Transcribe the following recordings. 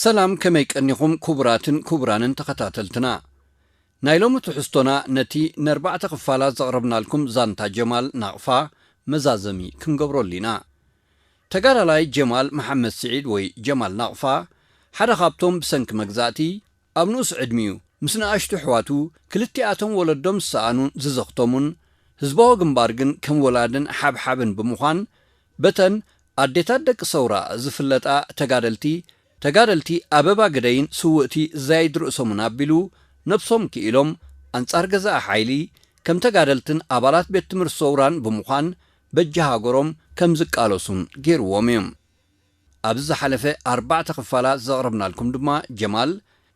ሰላም፣ ከመይ ቀኒኹም ክቡራትን ክቡራንን ተኸታተልትና? ናይ ሎሚ ትሕዝቶና ነቲ ነርባዕተ ክፋላት ዘቕረብናልኩም ዛንታ ጀማል ናቕፋ መዛዘሚ ክንገብረሉ ኢና። ተጋዳላይ ጀማል መሓመድ ስዒድ ወይ ጀማል ናቕፋ ሓደ ካብቶም ብሰንኪ መግዛእቲ ኣብ ንኡስ ዕድሚኡ ምስ ንኣሽቱ ኣሕዋቱ ክልቲኣቶም ወለዶም ዝሰኣኑን ዝዘኽተሙን፣ ህዝባዊ ግንባር ግን ከም ወላድን ሓብሓብን ብምዃን በተን ኣዴታት ደቂ ሰውራ ዝፍለጣ ተጋደልቲ፣ ተጋደልቲ ኣበባ ግደይን ስውእቲ ዛይድ ርእሶምን ኣቢሉ ነብሶም ክኢሎም ኣንጻር ገዛኢ ሓይሊ ከም ተጋደልትን ኣባላት ቤት ትምህርቲ ሰውራን ብምዃን በጃ ሃገሮም ከም ዝቃለሱን ገይርዎም እዩ። ኣብዚ ዝሓለፈ ኣርባዕተ ክፋላት ዘቕረብናልኩም ድማ ጀማል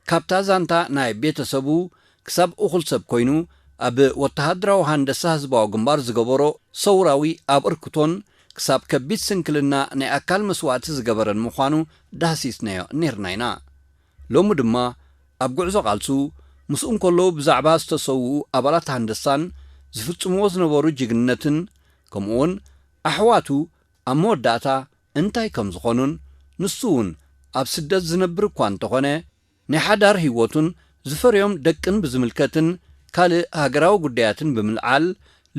ካብታ ዛንታ ናይ ቤተሰቡ ክሳብ እኹል ሰብ ኮይኑ ኣብ ወተሃደራዊ ሃንደሳ ህዝባዊ ግንባር ዝገበሮ ሰውራዊ ኣብርክቶን ክሳብ ከቢድ ስንክልና ናይ ኣካል መስዋእቲ ዝገበረን ምዃኑ ዳህሲስናዮ ኔርና ኢና። ሎሚ ድማ ኣብ ጉዕዞ ቃልሱ ምስኡ እንከለዉ ብዛዕባ ዝተሰውኡ ኣባላት ሃንደሳን ዝፍጽምዎ ዝነበሩ ጅግንነትን ከምኡውን ኣሕዋቱ ኣብ መወዳእታ እንታይ ከም ዝኾኑን ንሱ እውን ኣብ ስደት ዝነብር እኳ እንተኾነ ናይ ሓዳር ህይወቱን ዝፈርዮም ደቅን ብዝምልከትን ካልእ ሃገራዊ ጉዳያትን ብምልዓል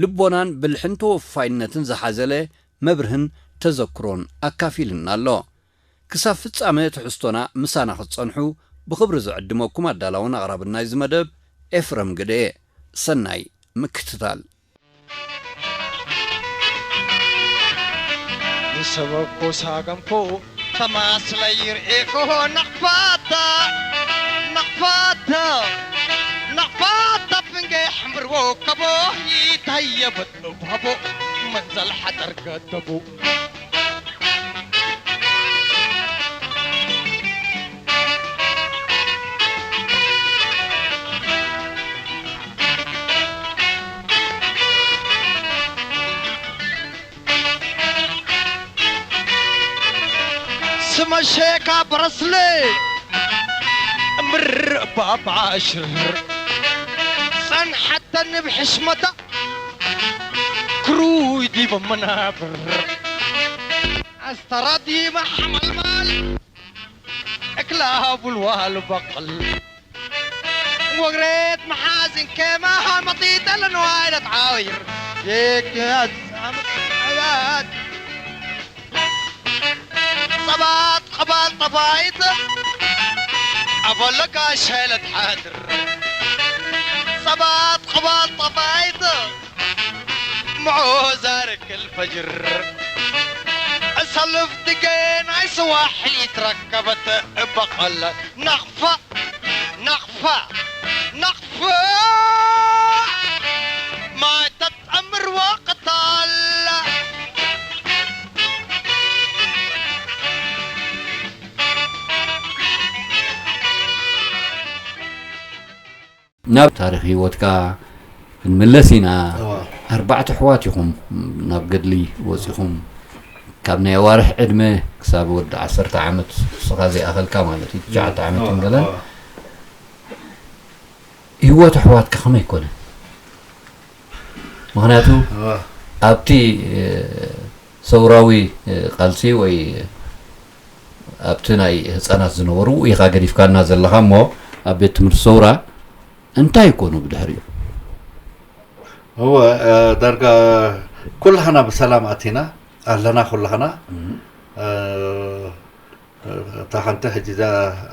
ልቦናን ብልሕን ተወፋይነትን ዝሓዘለ መብርህን ተዘክሮን ኣካፊልና ኣሎ። ክሳብ ፍጻመ ትሕዝቶና ምሳና ክትጸንሑ ብኽብሪ ዝዕድመኩም ኣዳላውን ኣቕራብን ናይዚ መደብ ኤፍረም ግደ። ሰናይ ምክትታል። ንሰበብኩ ሳገምኩ ተማስለይ ይርእኩ ነቕፋታ ነቕፋታ ነቕፋታ ፍንገ ሕምብርዎ ከቦ ይታየበት እብሃቦ መንዘል ሓጠር ገደቡ ስመሸካ ብረስሌ እምር ባባሽር ጸንሓተኒ ብሕሽመታ ክሩይ ዲበ መናብር ኣስተራዲመ ሓመልማል እክላ ቡልዋል በቕል ወግሬት መሓዝን ከማ መጢጠ ለንዋይ ለትዓይር የክያት ጸባት ጸባት ጸባይት ኣበለካ ሸለት ሓድር ጸባት ጸባት ጸባይት ምዖ ዛርክ الفجر أسلف دقين أي سواحل يتركبت بقل نخفى نخفى نخفى ما تتأمر وقتال ናብ ታሪኽ ህይወትካ ክንምለስ ኢና። ኣርባዕተ ኣሕዋት ኢኹም ናብ ገድሊ ወፂኹም፣ ካብ ናይ ኣዋርሕ ዕድመ ክሳብ ወዲ ዓሰርተ ዓመት ንስኻ ዘይኣኸልካ ማለት እዩ፣ ትሽዓተ ዓመት እንገለን። ህይወት ኣሕዋትካ ከመይ ኮነ? ምኽንያቱ ኣብቲ ሰውራዊ ቃልሲ ወይ ኣብቲ ናይ ህፃናት ዝነበሩ ኢኻ ገዲፍካና ዘለኻ እሞ ኣብ ቤት ትምህርቲ ሰውራ እንታይ ይኮኑ ብድሕሪኡ? እወ ዳርጋ ኩላህና ብሰላም ኣቲና ኣለና ኩላህና። እታ ሓንቲ ሕጂ እዛ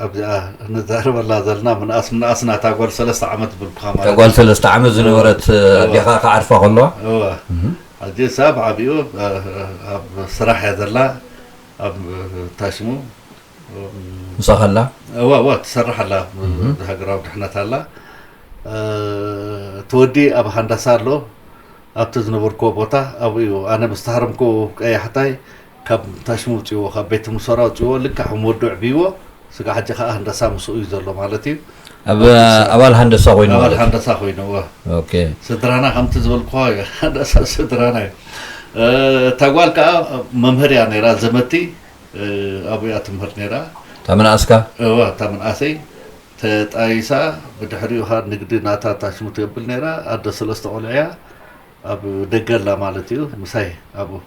ኣብዚኣ ንዛረበላ ዘለና ምንኣስ ምንኣስ ናታ ጓል ሰለስተ ዓመት ዝብልኩኻ ማለት ጓል ሰለስተ ዓመት ዝነበረት ኣዴኻ ክዓርፋ ከለዋ እወ ሕጂ ሰብ ዓብኡ ኣብ ስራሕ እያ ዘላ ኣብ ታሽሙ ምሳኻ ኣላ እዋ እዋ ትሰርሕ ኣላ ሃገራዊ ድሕነት ኣላ እቲ ወዲ ኣብ ሃንዳሳ ኣሎ ኣብቲ ዝነበርክዎ ቦታ ኣብኡ እዩ ኣነ ምስ ተሃረምኩ ቀያሕታይ ካብ ታሽሙ ውፅዎ ካብ ቤት ምሶራ ውፅዎ ልክዕ ከም ወዱ ዕብይዎ ስጋ ሕጂ ከዓ ሃንዳሳ ምስኡ እዩ ዘሎ ማለት እዩ ኣብ ኣባል ሃንደሳ ኮይኑ ኣባል ማለት እዩ። ሃንዳሳ ኮይኑ እዋ ኦኬ ስድራና ከምቲ ዝበልኩ ሃንዳሳ ስድራና እዩ እታ ጓል ከዓ መምህር እያ ነይራ ዘመቲ ኣብኡ እያ ትምህር ነይራ እታ ምንኣስካ እዋ እታ ምንኣሰይ ተጣይሳ ብድሕሪኡ ከዓ ንግዲ ናታ ታሽሙ ትብል ነይራ ኣደ ሰለስተ ቆልዑ እያ ኣብ ደገ ኣላ ማለት እዩ ምሳይ ኣብኡ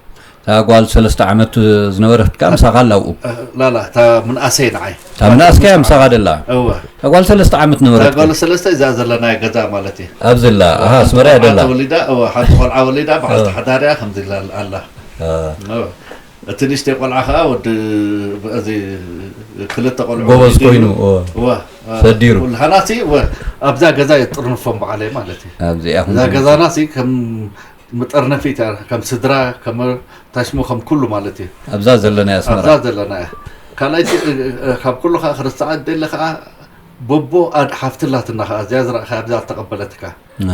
እታ ጓል ሰለስተ ዓመት ዝነበረት ከኣ ምሳኻ ኣላ ኣብኡ? እ፣ ላላ፣ እታ ምንኣሰይ ንዓይ። እታ ምንኣስካ እያ ምሳኻ ደላ? እወ። እታ ጓል ሰለስተ ዓመት እታ ነበረት ጓል ከ? ሰለስተ እዛ ዘለናያ ገዛ ማለት እዩ። ኣብዚላ፣ ኣሃ፣ ሓንቲ ኣስመራ እያ ቆልዓ ደላ? ተወሊዳ፣ እወ፣ ሓንቲ ቆልዓ ወሊዳ፣ በዓልቲ እወ። ሓዳር እያ፣ ከምዚ ኢላ ኣላ። እ። እወ። እቲ ንእሽተይ ቆልዓ ከኣ ወዲ፣ እዚ ክልተ ቆልዑ ጎበዝ ወሊዱ ኮይኑ፣ እዩ። እወ። እወ፣ እ፣ ሰዲሩ። ኩልሃናሲ፣ እወ፣ ኣብዛ ገዛ እየ ጥርንፎም በዓለይ ማለት እዩ። ኣብዚኣ እዛ ኩሉ ገዛናሲ ከም መጠርነፊት እያ፣ ከም ስድራ፣ ከም ታሽሙ፣ ከም ኩሉ ማለት እዩ። ኣብዛ ዘለና እያ ኣስመራ። ኣብዛ ዘለና እያ። ካልኣይቲ፣ እ፣ እ፣ ካብ ኩሉ ከኣ ክርስትዓት ደለ ከኣ፣ ቦቦ ኣድ-፣ ሓፍቲ ኣላትና ከኣ፣ እዚኣ ዝረኣኻ ኣብዛ ዝተቐበለትካ። እ።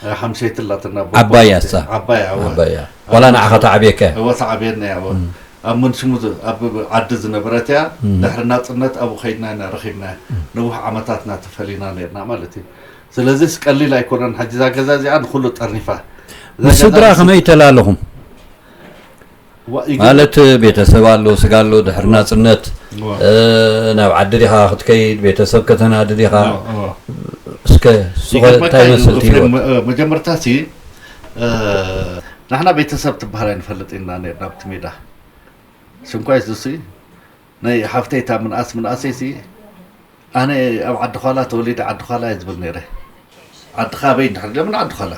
እ፣ ሓምሸይቲ ኣላትና፣ ቦቦ ዓባይ እያ ሓፍቲ። እሳ። ዓባይ እያ፣ እወ። ዓባይ እያ። ዋላ ንዓኻ ተዓብየካ እያ። እወ፣ ተዓብየና እያ፣ እወ። እም። ኣብ መንሽሙ ዝ-፣ ኣብ ዓዲ ዝነበረት እያ። እም። ድሕሪ ናጽነት ኣብኡ ከይድና ኢና ረኺብናያ። እም። ነዊሕ ዓመታትና ተፈሊና ነርና ማለት እዩ። ስለዚስ ቀሊል ኣይኮነን። ሕጂ እዛ ገዛ እዚኣ ንኹሉ ጠርኒፋ። እዛ ምስ ገዛ ስድራ ምስ ከመይ ተላለኹም? ዋ፣ ይገርም። ማለት ቤተሰብ ኣሎ፣ ስጋ ኣሎ፣ ድሕሪ ናጽነት፣ እዋ። እ፣ ናብ ዓዲ ዲኻ ክትከይድ፣ ቤተሰብ ከተናዲ ዲኻ? እዋ፣ እዋ። እስከ፣ እስከ ይገርመካ እንታይ እዩ፣ መስል እቲ ኤፍሬም፣ ህይወት? መ-፣ መጀመርታ ሲ፣ እ፣ ንሕና ቤተሰብ ትበሃል ኣይንፈልጥ ኢና ነርና ኣብቲ ሜዳ። ሽንኳይ እሱሲ፣ ናይ ሓፍተይ እታ ምንኣስ ምንኣሰይሲ፣ ኣነ ኣብ ዓዲ ዃላ ተወሊደ፣ ዓዲ ዃላ እየ ዝብል ነይረ። ዓድኻ ኣበይ እንድሕር ኢሎም፣ ዓዲ ዃላ።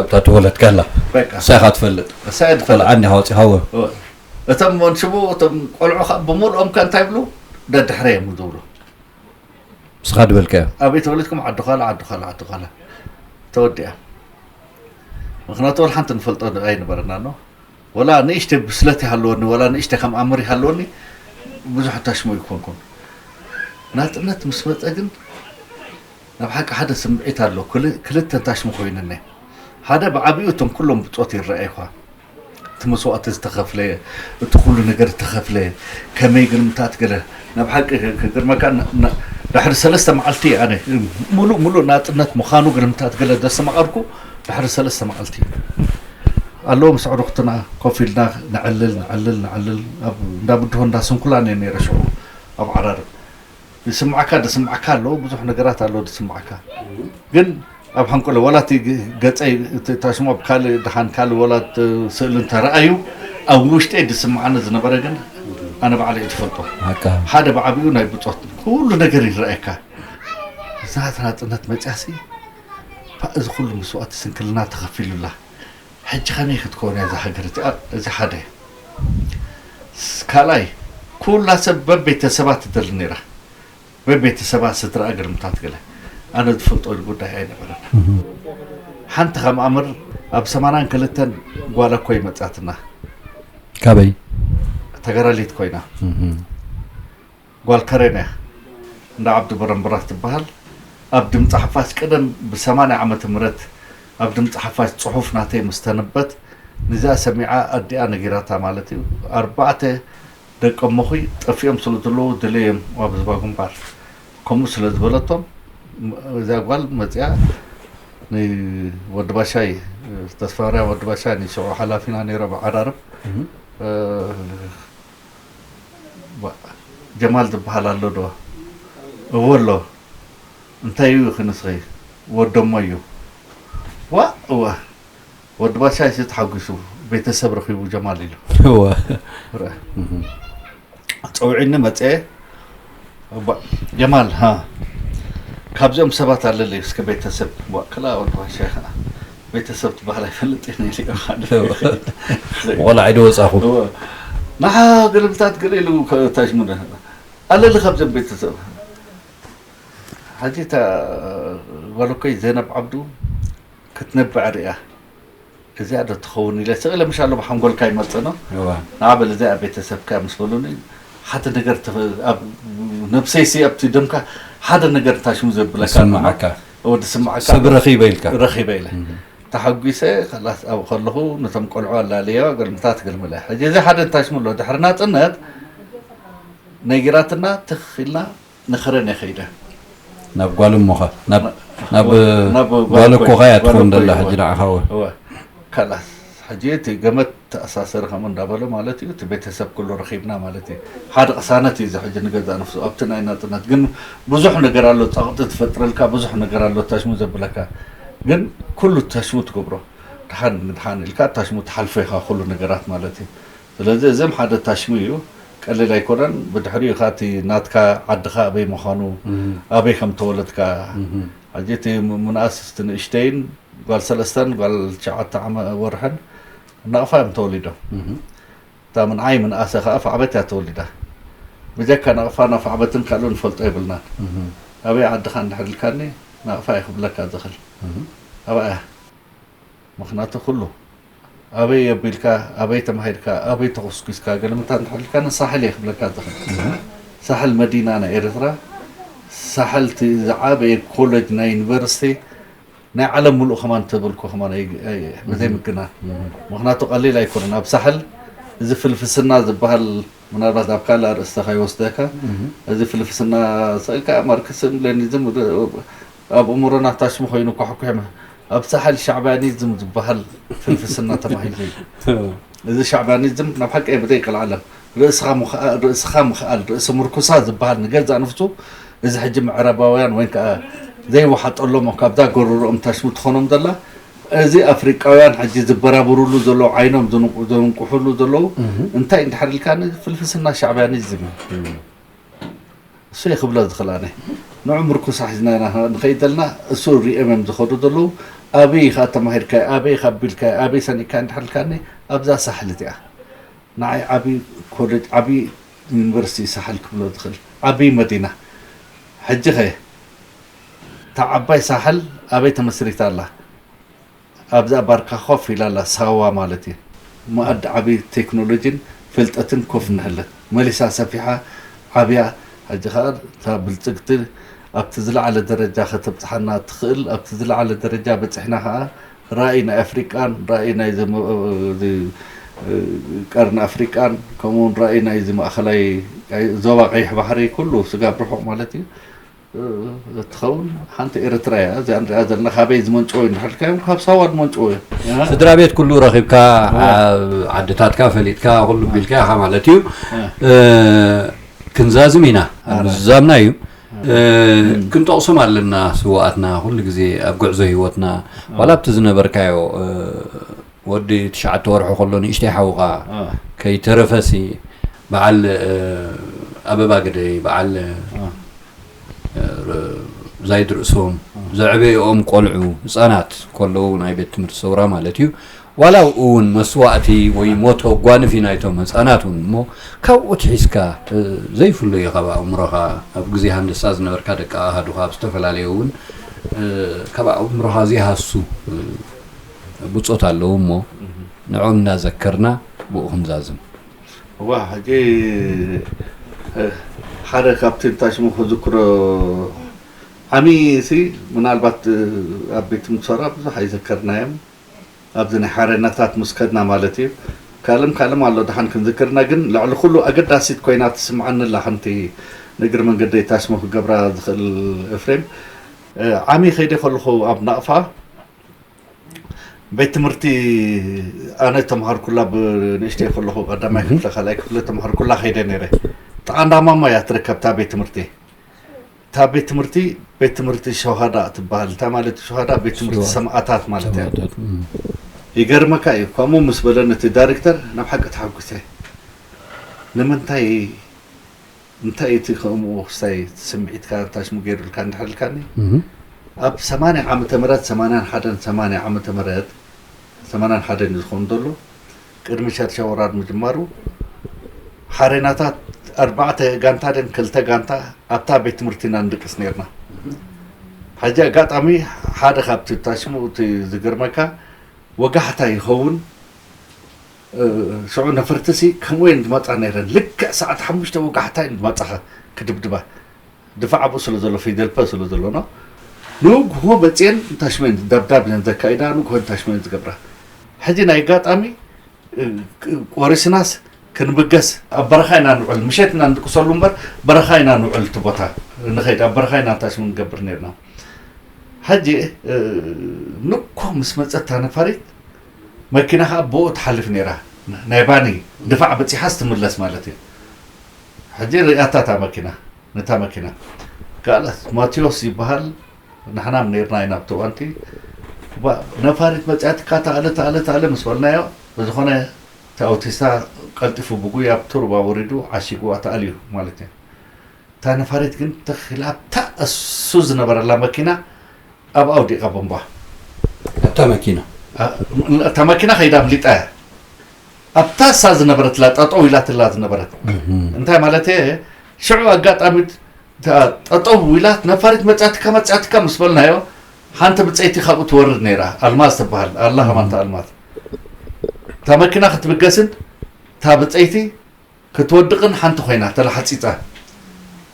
ኣብታ ተወለድካላ? በቃ። እሳ ኢኻ ትፈልጥ? እሳ እየ ዝፈልጥ። ቆልዓ እንዲኻ ወፂኻዎ? እወ። እቶም ወንሽቡ፣ እቶም ቆልዑ ኸዓ ብምልኦም ከ እንታይ ይብሉ? ደድሕረ እዮም ዝብሉ። ንስኻ ድበልካዮ? ኣበይ ተወሊድኩም? ዓዲ ዃላ፣ ዓዲ ዃላ፣ ዓዲ ዃላ። ተወዲኣ። ምኽንያቱ ወላ ሓንቲ ንፈልጦ ኣይነበረና፣ ኖ። ወላ ንእሽተይ ብስለት ይሃልወኒ፣ ወላ ንእሽተይ ከም ኣምር ይሃልወኒ፣ ብዙሕ ታሽሞ ይኮንኩን። ናጽነት ምስ መጸ ግን፣ ናብ ሓቂ ሓደ ስምዒት ኣሎ። ክል-፣ ክልተ ታሽሞ ኮይኑኒ። ሓደ ብዓቢኡ እቶም ኩሎም ብጾት ይረኣዩኻ። እቲ መስዋእቲ ዝተኸፍለ፣ እቲ ኩሉ ነገር ዝተኸፍለ፣ ከመይ ግርምታት ገለ። ናብ ሓቂ ክ-፣ ክገርመካ፣ ን-፣ ን-፣ ድሕሪ ሰለስተ መዓልቲ ኣነ፣ ሙሉእ፣ ሙሉእ ናጽነት ምዃኑ ግርምታት ገለ ዘስተማቐርኩ፣ ድሕሪ ሰለስተ መዓልቲ። ኣለዎ ምስ ኣዕሩኽትና ኮፍ ኢልና ነዕልል፣ ነዕልል፣ ነዕልል። ኣብ እንዳ ብድሆ፣ እንዳ ስንኩላን እየ ነይረ ሽዑ ኣብ ዓራርብ። ይስምዓካ፣ ድስምዓካ ኣለዎ፣ ብዙሕ ነገራት ኣለዎ ድስምዓካ። ግን ኣብ ሓንቆለ፣ ዋላ እቲ ግ-፣ ገጸይ፣ እቲ ታሽሞ ኣብ ካልእ ደሓን፣ ካልእ ዋላ እቲ ስእሊ እንተረኣዩ፣ ኣብ ውሽጠይ ድስምዓኒ ዝነበረ ግን ኣነ ባዕለይ እየ ዝፈልጦ። ሓቃ። ሓደ ብዓቢኡ ናይ ብጾት ኩሉ ነገር ይረኣየካ። እዛ ናጽነት መጽያሲ፣ ፓ፣ እዚ ኩሉ መስዋእቲ ስንክልና ተኸፊሉላ። ሕጂ ከመይ ክትከውን እያ እዛ ሃገር እዚኣ? እዚ ሓደ። ስ-፣ ካልኣይ፣ ኩላ ሰብ በቤተሰባ ትደሊ ነይራ። በቤተሰባ፣ ስድራኣ፣ ግርምታት ገለ። ኣነ ዝፈልጦ ጉዳይ ኣይነበረን። እህ። ሓንቲ ከም ኣምር ኣብ ሰማንያን ክልተን ጓል እኮ ይመጻትና። ካበይ? ተጋዳሊት ኮይና። እህ። ጓል ከረን እያ። እንዳ ዓብዱ በረምብራ ትበሃል። ኣብ ድምፂ ሓፋሽ ቀደም ብሰማንያ ዓመተ ምህረት ኣብ ድምፂ ሓፋሽ ፅሑፍ ናተይ ምስ ተንበት፣ ንዚኣ ሰሚዓ ኣዲኣ ነጊራታ ማለት እዩ። ኣርባዕተ ደቂ እሞኹይ ጠፊኦም ስለ ዘለዉ ድለዮም ኣብ ህዝባዊ ግንባር። ከምኡ ስለ ዝበለቶም፣ ም-፣ እዛ ጓል መፂኣ ንወዲ ባሻይ፣ ተስፋማርያም ወዲ ባሻይ፣ ንሽዑ ሓላፊና ነይሩ ኣብ ዓራርብ። እህ። እ፣ ዋ፣ ጀማል ዝበሃል ኣሎ ዶ? እወ ኣሎ። እንታይ እዩ ክንስኺ? ወዶሞ እዩ። ዋ፣ እወ። ወዲ ባሻይ ሲ ተሓጒሱ፣ ቤተሰብ ረኺቡ ጀማል ኢሉ። እወ። ርአ። እህ። ጸውዒኒ መጸ። እባ፣ ጀማል፣ ሃ። ካብዚኦም ሰባት ኣለለይ እስከ ቤተሰብ። ዋ፣ ክላ ወዲ ባሻይ ኸዓ። ቤተሰብ ትበሃል ኣይፈልጥ እየ ኢለ። እወ። ቆልዓ ኢደ ወጻኹ። እወ። ንዓ ግርምታት ገለ ኢሉ ከ-፣ ታሽሙነ። ኣለሊ ካብዚኦም ቤተሰብ። ሕጂ እታ ጓል እኮይ ዜናብ ዓብዱ ክትነብዕ ርያ። እዚኣ ዶ ትኸውን ኢለ ስቕ ኢለ፣ ምሽ ኣሎ ብሓንጎልካ ይመጽእ ነው። እዋ። ንዓ በል እዚኣ ቤተሰብካ ምስ በሉኒ፣ ሓደ ነገር ተፈ-፣ ኣብ ነብሰይሲ ኣብቲ ደምካ ሓደ ነገር ታሽሙ ዘብለካ ይስምዓካ። እወ፣ ዝስምዓካ። ሰብ ረኺበ ኢልካ። ረኺበ ኢለ። እም። ተሓጒሰ፣ ከላስ ኣብኡ ከለኹ ነቶም ቆልዑ ኣላለዮ፣ ገልምታት ገልምለ። ሕጂ እዚ ሓደ ታሽሙ ኣሎ። ድሕሪ ናጽነት ነጊራትና ትኽ ኢልና ንኽረን እየ ከይደ። ናብ ጓል እሞኻ፣ ናብ፣ ናብ ናብ ጓል ጓል እኮኻ እያ ጓል ትኸውን እኮ ዘላ እየ፣ ሕጂ እወ። ንዓኻ እወ። እወ። ካላስ፣ ሕጂ እቲ ገመድ ተኣሳሰሪ ከምኡ እንዳበለ ማለት እዩ፣ እቲ ቤተሰብ ኩሉ ረኺብና ማለት እዩ። ሓደ ቅሳነት እዩ እዚ ሕጂ ንገዛእ ነፍሱ፣ ኣብቲ ናይ ናጽነት ግን ብዙሕ ነገር ኣሎ፣ ጸቕጢ ትፈጥረልካ፣ ብዙሕ ነገር ኣሎ፣ ታሽሙ ዘብለካ። ግን ኩሉ ታሽሙ ትገብሮ። ድሓን፣ ድሓን ኢልካ ታሽሙ ትሓልፎ ኢኻ ኩሉ ነገራት ማለት እዩ። ስለዚ እዚም ሓደ ታሽሙ እዩ፣ ቀሊል ኣይኮነን። ብድሕሪኡ ኸዓ እቲ ናትካ ዓድኻ ኣበይ ምዃኑ፣ ኣበይ ከም ተወለድካ፣ ሕጂ እቲ ምንኣስ እቲ ንእሽተይን ጓል ሰለስተን ጓል ትሽዓተ ዓመ- ወርሕን ናቕፋ እዮም ተወሊዶም። እታ ምንዓይ ምንኣሰ ኸዓ ፋዕበት እያ ተወሊዳ። ብጀካ ናቕፋ ናብ ፋዕበትን ካልኡን ንፈልጦ የብልናን። ኣበይ ዓድኻ እንድሕር ኢልካኒ ናቕፋ እየ ክብለካ ዝኽእል። ኣብኣ እያ። ምኽንያቱ ኩሉ ኣበይ የቢልካ፣ ኣበይ ተማሂርካ፣ ኣበይ ተኾስኪስካ፣ ገለ መታ እንድሕር ኢልካኒ ሳሕል እየ ክብለካ ዝኽእል። ሳሕል መዲና ናይ ኤርትራ፣ ሳሕል እቲ ዝዓበየ ኮሌጅ ናይ ዩኒቨርሲቲ ናይ ዓለም ሙሉእ ከማን ተበልኩ ከማን ኣይ- ኣይ- ብዘይ ምግናን። ምኽንያቱ ቀሊል ኣይኮነን። ኣብ ሳሕል እዚ ፍልፍስና ዝበሃል ምናልባት ኣብ ካልእ ኣርእስቲ ከይወስደካ፣ እዚ ፍልፍስና ስእልካ ማርክስም ሌኒዝም ኣብ እምሮና ታሽሙ ኮይኑ ኳሕኩሕ ኣብ ሳሕል ሻዕባኒዝም ዝበሃል ፍልፍስና ተባሂሉ እዩ። እዚ ሻዕባኒዝም ናብ ሓቂ ብዘይ ቀልዓለም ርእስኻ ምኽኣ- ርእስኻ ምኽኣል ርእሲ ምርኩሳ ዝበሃል ንገዛእ ነፍሱ እዚ ሕጂ ምዕራባውያን ወይ ከዓ ዘይወሓጠሎም ካብዛ ጎረሮኦም ታሽሙ ትኾኖም ዘላ እዚ ኣፍሪቃውያን ሕጂ ዝበራብሩሉ ዘለዉ ዓይኖም ዝንቁ- ዝንቁሕሉ ዘለዉ እንታይ እንድሕር ኢልካ ፍልፍስና ሻዕባኒዝም እዩ። እሱ እየ ክብሎ ዝኽእል ኣነ። ንዑ ምርኩስ ሒዝና ኢና ንኸይድ ዘለና፣ እሱ ሪኦም እዮም ዝኸዱ ዘለዉ። ኣበይ ኢኻ ተማሂርካዮ፣ ኣበይ ኢኻ ኣቢልካዮ፣ ኣበይ ሰኒካ እንድሕር ኢልካኒ ኣብዛ ሳሕል እቲኣ ንዓይ ዓብዪ ኮሌጅ ዓብዪ ዩኒቨርሲቲ ሳሕል ክብሎ ዝኽእል ዓብዪ መዲና። ሕጂ ኸ እታ ዓባይ ሳሕል ኣበይ ተመስሪታ ኣላ? ኣብዛ ባርካ ኮፍ ኢላ ኣላ ሳዋ ማለት እዩ። መኣዲ ዓብዪ ቴክኖሎጂን ፍልጠትን ኮፍ እንሕለት መሊሳ ሰፊሓ ዓብያ። ሕጂ ከዓ እታ ብልፅግቲ ኣብቲ ዝለዓለ ደረጃ ከተብፅሓና ትኽእል ኣብቲ ዝለዓለ ደረጃ በፂሕና ከዓ ራእይ ናይ ኣፍሪቃን ራእይ ናይ ዘመ- እዚ ቀርኒ ኣፍሪቃን ከምኡውን ራእይ ናይ እዚ ማእኸላይ ዞባ ቀይሕ ባሕሪ ኩሉ ስጋብ ርሑቕ ማለት እዩ። ትኸውን ሓንቲ ኤርትራ እያ እዚኣ ንሪኣ ዘለና ካበይ ዝመንጨወ እንድሕልካዮም ካብ ሳዋ ዝመንጨወ እዮም። ስድራ ቤት ኩሉ ረኺብካ ዓድታትካ ፈሊጥካ ኩሉ ቢልካ ኢኻ ማለት እዩ። ክንዛዝም ኢና ምዝዛምና እዩ። ክንጠቕሶም ኣለና ስዋኣትና ኩሉ ግዜ ኣብ ጉዕዞ ሂወትና ዋላ ኣብቲ ዝነበርካዮ ወዲ ትሽዓተ ወርሑ ከሎ ንእሽተይ ሓውኻ ከይተረፈሲ በዓል ኣበባ ግደይ በዓል ዛይድ ርእሶም ዘዕበየኦም ቆልዑ ህፃናት ከለዉ ናይ ቤት ትምህርቲ ሰውራ ማለት እዩ ዋላ እውን መስዋእቲ ወይ ሞት ኣጓንፊ ናይቶም ህፃናት እውን እሞ ካብኡ ትሒዝካ ዘይፍሎ እዩ ካብ ኣእምሮኻ ኣብ ግዜ ሃንደሳ ዝነበርካ ደቂ ኣሃዱኻ ኣብ ዝተፈላለዩ እውን ካብ ኣእምሮኻ ዘይሃሱ ብፆት ኣለዉ እሞ ንዕኦም እናዘከርና ብኡ ክንዛዝም። እዋ ሕጂ ሓደ ካብቲ እንታይ ሽሙ ክዝክሮ ዓሚ ሲ ምናልባት ኣብ ቤት ምሶራ ብዙሕ ኣይዘከርናዮም ኣብዚ ናይ ሓረናታት ምስ ከድና ማለት እዩ። ካልም ካልም ኣሎ ድሓን ክንዝክርና ግን ልዕሊ ኩሉ ኣገዳሲት ኮይና ትስምዓኒ ኣላ ሓንቲ ንእግሪ መንገደይ ታሽሙ ክገብራ ዝኽእል እፍሬም ዓሚ ከይደ ከለኹ ኣብ ናቕፋ ቤት ትምህርቲ ኣነ ተምሃርኩላ ብንእሽተይ ከለኹ ቀዳማይ ክፍለ ካልኣይ ክፍለ ተምሃርኩላ ከይደ ነይረ። ጥቓ እንዳ ማማ እያ ትርከብ እታ ቤት ትምህርቲ። እታ ቤት ትምህርቲ ቤት ትምህርቲ ሸሃዳ ትበሃል። እንታይ ማለት እዩ ሸሃዳ? ቤት ትምህርቲ ሰማእታት ማለት እያ። ይገርመካ እዩ። ከምኡ ምስ በለኒ እቲ ዳይሬክተር ናብ ሓቂ ተሓጒሰ። ንምንታይ እንታይ እቲ ከምኡ ክስታይ ስምዒትካ ታሽሙ ገይሩልካ እንድሕር ኢልካኒ ኣብ ሰማንያ ዓመተ ምህረት ሰማንያን ሓደን ሰማንያ ዓመተ ምህረት ሰማንያን ሓደን እዩ ዝኾን ዘሎ ቅድሚ ሸርሸ ወራር ምጅማሩ ሓሬናታት ኣርባዕተ ጋንታ ደን ክልተ ጋንታ ኣብታ ቤት ትምህርቲ ኢና ንድቅስ ነርና። ሕጂ ኣጋጣሚ ሓደ ካብቲ ታሽሙ እቲ ዝገርመካ ወጋሕታ ይኸውን ሽዑ ነፈርትሲ ከምኡ እየን ዝመፃ ነይረን። ልክዕ ሰዓት ሓሙሽተ ወጋሕታ እየን ዝመፃኻ ክድብድባ። ድፋዕ ኣብኡ ስለ ዘሎ ፊደል ፐ ስለ ዘሎ ነው። ንግሆ መፅየን እንታሽመን ደብዳብ እየን ዘካይዳ ንግሆ እንታሽመን ዝገብራ። ሕጂ ናይ ኣጋጣሚ ቆሪስናስ ክንብገስ ኣብ በረኻ ኢና ንውዕል። ምሸት ኢና ንድቅሰሉ እምበር በረኻ ኢና ንውዕል እቲ ቦታ ንኸይድ ኣብ በረኻ ኢና እንታሽመን ንገብር ነርና። ሕጂ ንኮ ምስ መፀት እታ ነፋሪት መኪና ከዓ ብኡ ትሓልፍ ነይራ ናይ ባኒ ድፋዕ በፂሓስ ትምለስ ማለት እዩ። ሕጂ ርእያታ እታ መኪና ነታ መኪና ጋላት ማቴዎስ ይበሃል። ንሕና ነርና ኢና ኣብቲ እዋንቲ ነፋሪት መፅያትካ ተኣለ ተኣለ ተኣለ ምስ በልናዮ ብዝኾነ እቲ ኣውቲስታ ቀልጢፉ ብጉያ ኣብቲ ሩባ ወሪዱ ዓሺጉዋ ተኣልዩ ማለት እዩ። እታ ነፋሪት ግን ተኺላ ኣብታ እሱ ዝነበረላ መኪና ኣብኣ ኣውዲቓ ቦምባ። ኣብታ መኪና እ፣ እታ መኪና ከይዳ ኣምሊጣ እያ። ኣብታ እሳ ዝነበረትላ ጠጠው ኢላትላ ዝነበረት እንታይ ማለት እየ? ሽዑ ኣጋጣሚ እታ ጠጠው ኢላት ነፋሪት መፅያትካ መፅያትካ ምስ በልናዮ ሓንቲ ብፀይቲ ካብኡ ትወርድ ነይራ፣ ኣልማዝ ትበሃል ኣላ ከማንታ ኣልማዝ። እታ መኪና ክትብገስን እታ ብፀይቲ ክትወድቕን ሓንቲ ኮይና ተላሓፂፃ።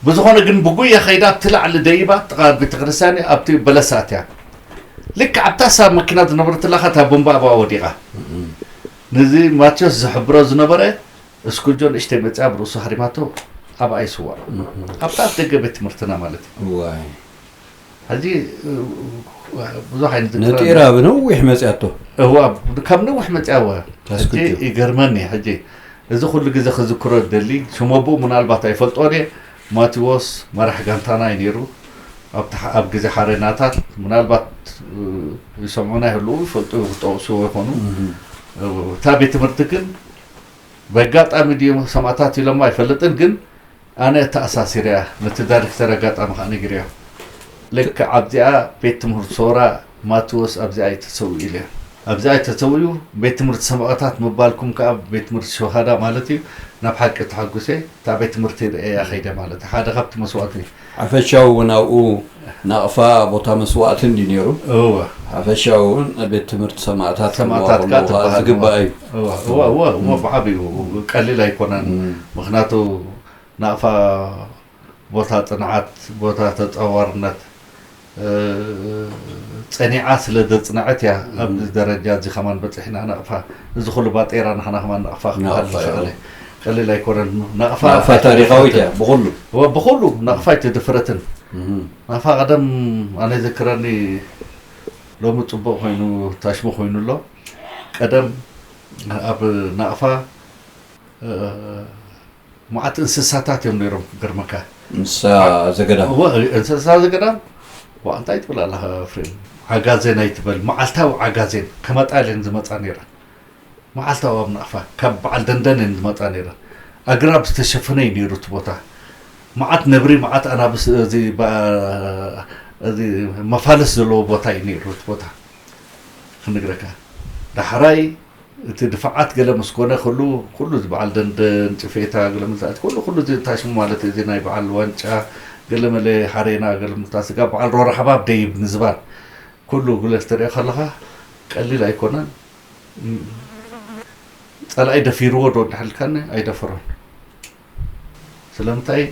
ብዝኾነ ግን ብጉያ ከይዳ ኣብቲ ላዕሊ ደይባ ጥቓ ቤተክርስትያን ኣብቲ በለስ ኣትያ። ልክዕ ኣብታ ሳብ መኪና ዝነበረትላ ኸታ ቦምባ ኣብኣ ወዲቓ። ነዚ ማቴዎስ ዝሕብሮ ዝነበረ እስኩጆ ንእሽተይ መፅያ ብርእሱ ሃሪማቶ ኣብኣ ይስዋእ። ኣብታ ኣፍ ደገ ቤት ትምህርትና ማለት እዩ። ዋይ ሕጂ ብዙሕ ዓይነት ነጢራ ብነዊሕ መፅያቶ እዋ ካብ ነዊሕ መፅያ እዋ ሕጂ ኣስኩጆ። ይገርመኒ። ሕጂ እዚ ኩሉ ግዜ ክዝክሮ ደሊ ሽመቦ ምናልባት ኣይፈልጦ እየ። ማቴዎስ መራሕ ጋንታና እዩ ነይሩ። ኣብቲ ሓ- ኣብ ግዜ ሓሬናታት ምናልባት እ፣ ይሰምዑና ይህልዉ ይፈልጡ ክጠቕስዎ ይኾኑ። እታ ቤት ትምህርቲ ግን በጋጣሚ ድዮም ሰማእታት ኢሎም ኣይፈልጥን፣ ግን ኣነ ተኣሳሲረያ ነቲ ዳይሬክተር ኣጋጣሚ ከዓ ነጊረዮ። ልክዕ ኣብዚኣ ቤት ትምህርቲ ሶራ ማቴዎስ ኣብዚኣ እዩ ተሰዊኡ ኢለ። ኣብዚኣ እዩ ተሰዊኡ። ቤት ትምህርቲ ሰማእታት ምባልኩም ከዓ ቤት ትምህርቲ ሸሃዳ ማለት እዩ። ናብ ሓቂ ተሓጉሰ እታ ቤት ትምህርቲ ርእያ ከይደ ማለት እዩ። ሓደ ካብቲ መስዋእቲ ሓፈሻዊ እውን ኣብኡ ናቕፋ ቦታ መስዋእቲ እንዲ ነይሩ። እወ ሓፈሻዊ እውን ቤት ትምህርቲ ሰማእታት ሰማእታት ክብዋ ከዓ ከለዉ ትበሃል ዝግባእ እዩ። እወ እወ እወ እወ ብዓብዩ ቀሊል ኣይኮነን። ምክንያቱ ናቕፋ ቦታ ፅንዓት ቦታ ተፃዋርነት እ፣ ፀኒዓ ስለ ዘፅንዐት እያ ኣብዚ ደረጃ እዚ ከማን በፂሕና። ናቕፋ እዚ ኩሉ ባጤራ ንሕና ከማን ናቕፋ ክበሃል ናቕፋ፣ ዝኸኣለ ቀሊል ኣይኮነን። ናቕፋ ናቕፋ ታሪኻዊት እያ ብኩሉ እወ ብኩሉ ናቕፋ ኣይተደፍረትን። ናቕፋ ቀደም ኣነ ይዝክረኒ፣ ሎሚ ፅቡቕ ኮይኑ ታሽሙ ኮይኑ ኣሎ። ቀደም ኣብ ናቕፋ እ፣ መዓት እንስሳታት እዮም ነይሮም ክገርመካ። እንስሳ ዘገዳም እወ፣ እንስሳ ዘገዳም ዋ እንታይ ትብል ኣለኻ ፍሬም? ዓጋዜን ኣይትበል፣ መዓልታዊ ዓጋዜን ከመጣል እየን ዝመፃ ነይረን። መዓልታዊ ኣብ ናቕፋ ካብ በዓል ደንደን እየን ዝመፃ ነይረን። ኣግራብ ዝተሸፈነ እዩ ነይሩ እቲ ቦታ። መዓት ነብሪ፣ መዓት ኣናብስ፣ እዚ በ- እዚ መፋለስ ዘለዎ ቦታ እዩ ነይሩ እቲ ቦታ ክነግረካ። ዳሕራይ እቲ ድፋዓት ገለ ምስ ኮነ ኩሉ ኩሉ እዚ በዓል ደንደን ጭፌታ ገለ ምልታት ኩሉ ኩሉ እዚ እንታይ ሽሙ ማለት እዚ ናይ በዓል ዋንጫ ገለ መለ ሓሬና ገለ ምልታት ስጋ በዓል ሮራ ሓባብ ደይብ ንዝባን ኩሉ ጉለ ዝተሪኦ ከለኻ ቀሊል ኣይኮነን። ጸላኢ ደፊርዎ ዶ እንድሕልካኒ ኣይደፈሮን። ስለምንታይ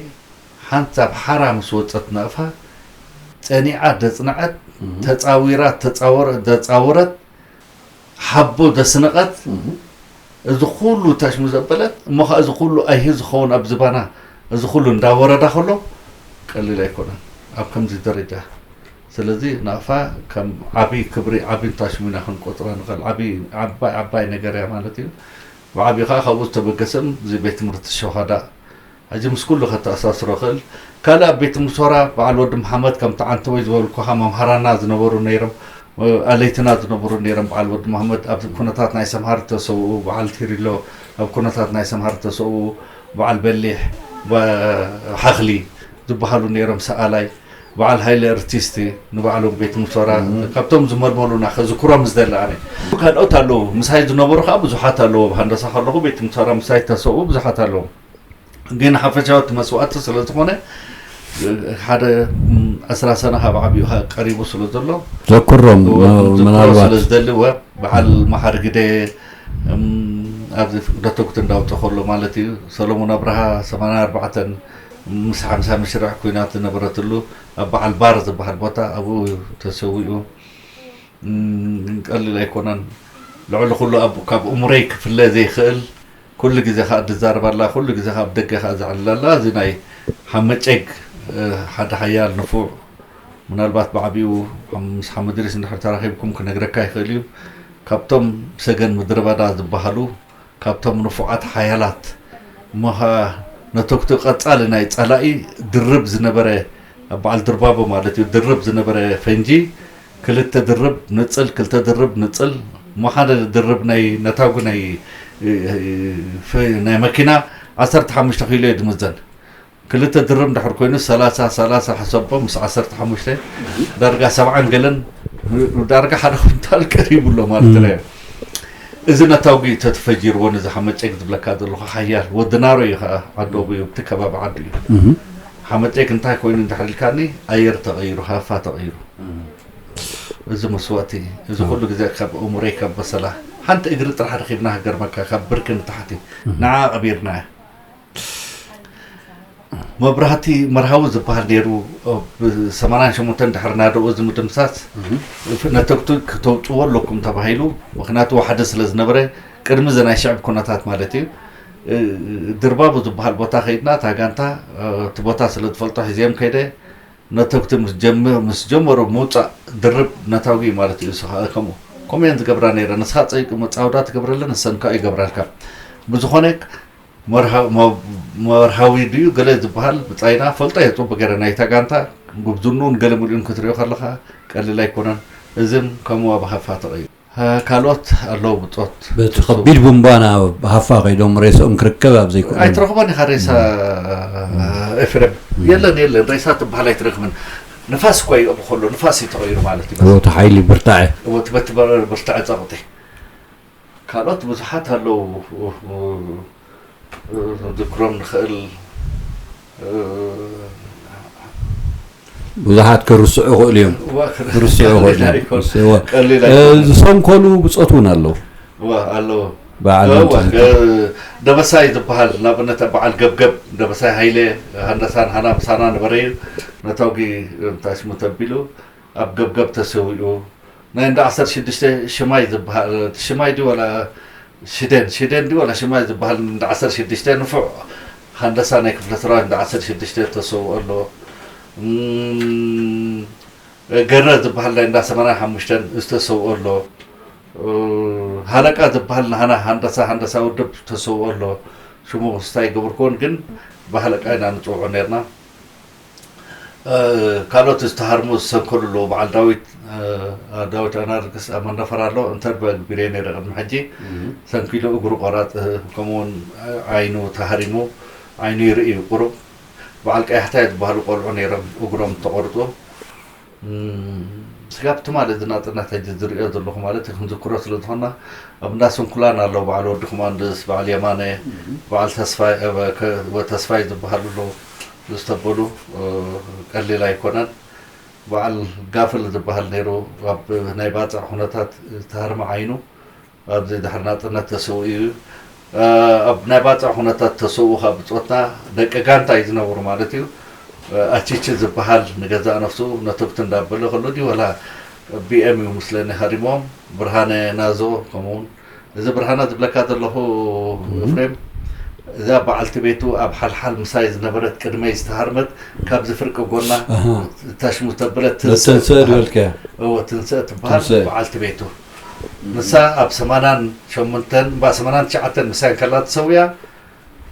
ሓንሳብ ሓራ ምስ ወጸት ናቕፋ ጸኒዓ ደጽንዐት ተጻዊራ ተጻወረ ደጻወረት ሓቦ ደስነቐት እዚ ኩሉ ታሽሙ ዘበለት እሞ ኸዓ እዚ ኩሉ ኣይሂ ዝኸውን ኣብ ዝባና እዚ ኩሉ እንዳወረዳ ከሎ ቀሊል ኣይኮነን ኣብ ከምዚ ደረጃ። ስለዚ ናቕፋ ከም ዓቢ ክብሪ ዓቢ ታሽሙ ኢና ክንቆጽራ ንኽእል። ዓቢ ዓባይ ዓባይ ነገር እያ ማለት እዩ። ብዓቢ ኸዓ ካብኡ ዝተበገሰም እዚ ቤት ትምህርቲ ሸሃዳ ሕጂ ምስ ኩሉ ከተኣሳስሮ ክእል። ካልእ ኣብ ቤት ትምህርቲ ሶራ በዓል ወዲ መሓመድ ከምቲ ዓንተወይ ዝበልኩኻ መምሃራና ዝነበሩ ነይሮም፣ ኣለይትና ዝነበሩ ነይሮም። በዓል ወዲ መሓመድ ኣብ ኩነታት ናይ ሰምሃር ተሰውኡ፣ በዓል ቲሪሎ ኣብ ኩነታት ናይ ሰምሃር ተሰውኡ፣ በዓል በሊሕ፣ በ- ሓኽሊ ዝበሃሉ ነይሮም ሰኣላይ በዓል ሃይለ ኣርቲስት ንባዕሎም ቤት ትምህርቲ ሶራ ካብቶም ዝመልመሉና ከዝክሮም ዝደሊ ኣነ። ካልኦት ኣለዉ ምሳይ ዝነበሩ ከዓ ብዙሓት ኣለዉ። ኣብ ሃንደሳ ከለኹ ቤት ትምህርቲ ሶራ ምሳይ ተሰኡ ብዙሓት ኣለዉ። ግን ሓፈሻዊ እቲ መስዋእቲ ስለ ዝኾነ ሓደ ዕስራ ሰነ ካብ ዓብዩ ቀሪቡ ስለ ዘሎ ዘኩሮም እዎ፣ ክንዝክሮ ምናልባት ስለ ዝደሊ እወ፣ በዓል መሓሪ ግደ እም፣ ኣብዚ ዶቶክት እንዳውፀ ከሎ ማለት እዩ። ሰሎሞን ኣብርሃ ሰማንያ ኣርባዕተ ምስ ሓምሳ መሽርዕ ኩናት ዝነበረትሉ ኣብ በዓል ባር ዝበሃል ቦታ ኣብኡ ተሰዊኡ። እም፣ ቀሊል ኣይኮነን። ልዕሊ ኩሉ ኣብ ካብ እሙረይ ክፍለ ዘይክእል ኩሉ ግዜ ከዓ ዝዛረብ ኣላ፣ ኩሉ ግዜ ከዓ ኣብ ደገ ከዓ ዘዕልል ኣላ። እዚ ናይ ሓመጨግ እ፣ ሓደ ሓያል ንፉዕ ምናልባት ብዓቢኡ ምስ ሓመድሪስ እንድሕር ተራኺብኩም ክነግረካ ይኽእል እዩ። ካብቶም ሰገን ምድረ ባዳ ዝበሃሉ ካብቶም ንፉዓት ሓያላት እሞ ኸዓ ነተግቱ ቀጻሊ ናይ ጸላኢ ድርብ ዝነበረ ኣብ በዓል ድርባቦ ማለት እዩ ድርብ ዝነበረ ፈንጂ ክልተ ድርብ ንጽል ክልተ ድርብ ንጽል እሞ ሓደ ድርብ ናይ ነታጉ ናይ እ፣ እ፣ ፍ- ናይ መኪና ዓሰርተ ሓሙሽተ ኪሎ እዩ ዝምዘን። ክልተ ድርብ እንድሕር ኮይኑ ሰላሳ ሰላሳ ሕሰቦ ምስ ዓሰርተ ሓሙሽተ ዳርጋ ሰብዓን ገለን ዳርጋ ሓደ ኩንታል ቀሪቡ ኣሎ ማለት እዩ። እዚ ነታጉ ተተፈጂርዎ ነዚ ሓመጨግ ዝብለካ ዘለኹ ሓያል ወዲ ናሮ እዩ ከዓ ዓዶቡ እዩ ኣብቲ ከባቢ ዓዱ እዩ። ሓመጨግ እንታይ ኮይኑ እንድሕር ኢልካኒ ኣየር ተቐይሩ ሃፋ ተቐይሩ እዚ መስዋእቲ እዚ ኩሉ ግዜ ካብ እሙረይ ካብ በሰላ ሓንቲ እግሪ ጥራሕ ረኺብና ሃገር መካ ካብ ብርኪ ንታሕቲ ንዓ ቀቢርና መብራህቲ መርሃዊ ዝበሃል ነይሩ ብ ሰማንያን ሸሞንተን ድሕሪ ናደኡ እዚ ምድምሳስ ነተግቱ ክተውፅዎ ኣለኩም ተባሂሉ ምክንያቱ ሓደ ስለ ዝነበረ ቅድሚ እዚ ናይ ሽዕብ ኩነታት ማለት እዩ ድርባቡ ዝበሃል ቦታ ከይድና እታ ጋንታ እቲ ቦታ ስለ ዝፈልጦ ሒዘዮም ከይደ ነተግቲ ምስ ጀመሩ ምውፃእ ድርብ ነታጉ ማለት እዩ ከምኡ ከምኡ እየን ዝገብራ ነይረ ንስኻ ፀይቂ መፃወዳ ትገብረለን ንሰንካ ይገብራልካ ብዝኾነ መርሃዊ ድዩ ገለ ዝበሃል ብፃይና ፈልጦ እየ ፅቡቅ ገይረ ናይታ ጋንታ ጉብዝንኡን ገለ ምልኡን ክትሪኦ ከለካ ቀሊል ኣይኮነን እዝም ከምኡ ኣብ ሃፋ ተቀይሩ ካልኦት ኣለዉ ብፆት በቲ ከቢድ ቡምባ ናብ ሃፋ ከይዶም ሬስኦም ክርከብ ኣብ ዘይኮነ ኣይትረኽቦን ኢኻ ሬሳ ኤፍሬም የለን የለን ሬሳ ትበሃል ኣይትረኽብን ንፋስ እኳ ይእቡ ከሎ ንፋስ እዩ ተቀይሩ ማለት እዩ እቲ ሓይሊ ብርታዐ እቲ በቲ ብርታዐ ፀቕጢ ካልኦት ብዙሓት ኣለዉ ዝክሮም ንኽእል ብዙሓት ክርስዑ ይኽእሉ እዮም ክርስዑ ይኽእሉ እዮም። ዝሰንከሉ ብፆት እውን ኣለዉ ኣለዉ በዓል ደበሳይ ዝበሃል ንኣብነት በዓል ገብገብ ደበሳይ ሃይለ ሃንደሳን ሃና ምሳና ነበረ እዩ ነታውጊ ታሽሙ ተቢሉ ኣብ ገብገብ ተሰዊኡ ናይ እንዳ ዓሰርተ ሽዱሽተ ሽማይ ዝበሃል ሽማይ ድዩ ዋላ ሽደን ሽደን ድዩ ዋላ ሽማይ ዝበሃል እንዳ ዓሰርተ ሽዱሽተ ንፉዕ ሃንደሳ ናይ ክፍለ ሰራዊት እንዳ ዓሰርተ ሽዱሽተ ተሰውኦ ኣሎ ገረ ዝበሃል ናይ እንዳ ሰማንያ ሓሙሽተ ዝተሰውኦ ኣሎ ሃለቃ ዝበሃል ንሃና ሃንደሳ ሃንደሳ ውድብ ተሰውኦ ኣሎ ሽሙ ክስታይ ይገብር ክውን ግን ብሃለቃ ኢና ንፅውዖ ነርና ካልኦት ዝተሃርሙ ዝሰንከሉ ኣለዉ በዓል ዳዊት ዳዊት ኣናርግስ ኣብ መነፈር ኣሎ እንተድበ ኣግቢረ ነይረ ቅድሚ ሕጂ ሰንኪሉ እግሩ ቆራፅ ከምኡውን ዓይኑ ተሃሪሙ ዓይኑ ይርኢ እዩ ቁሩብ በዓል ቀያሕታይ ዝበሃሉ ቆልዑ ነይሮም እግሮም ተቆርጡ ስጋብ ትማሊ እዚ ናፅነት ሕጂ ዝሪኦ ዘለኹ ማለት ክንዝክሮ ስለ ዝኾና ኣብ እንዳ ስንኩላን ኣሎ በዓል ወዲ ኮማንድስ በዓል የማነ በዓል ተስፋይ ዝበሃሉ ኣለዉ ዝተበሉ ቀሊል ኣይኮነን። በዓል ጋፍል ዝበሃል ነይሩ ኣብ ናይ ባፅዕ ኩነታት ዝተሃርመ ዓይኑ ኣብዚ ድሕሪ ናፅነት ተሰውኡ እዩ። ኣብ ናይ ባፅዕ ኩነታት ተሰውኡ ካብ ብፆትና ደቂ ጋንታ እዩ ዝነብሩ ማለት እዩ። ኣቺቺ ዝበሃል ንገዛእ ነፍሱ ነተግቱ እንዳበለ ከሎ ድዩ ወላ ቢኤም እዩ ምስለኒ ሃሪሞም ብርሃነ ናዞ ከምኡውን እዚ ብርሃነ ዝብለካ ዘለኹ ኤፍሬም እዛ በዓልቲ ቤቱ ኣብ ሓልሓል ምሳይ ዝነበረት ቅድመይ ዝተሃርመት ካብዚ ፍርቂ ጎና ታሽሙ ተብለት ትንስእ ዝበልከ ትንስእ ትበሃል በዓልቲ ቤቱ ንሳ ኣብ ሰማናን ሸሞንተን እባ ሰማናን ትሽዓተን ምሳይ ከላ ተሰውያ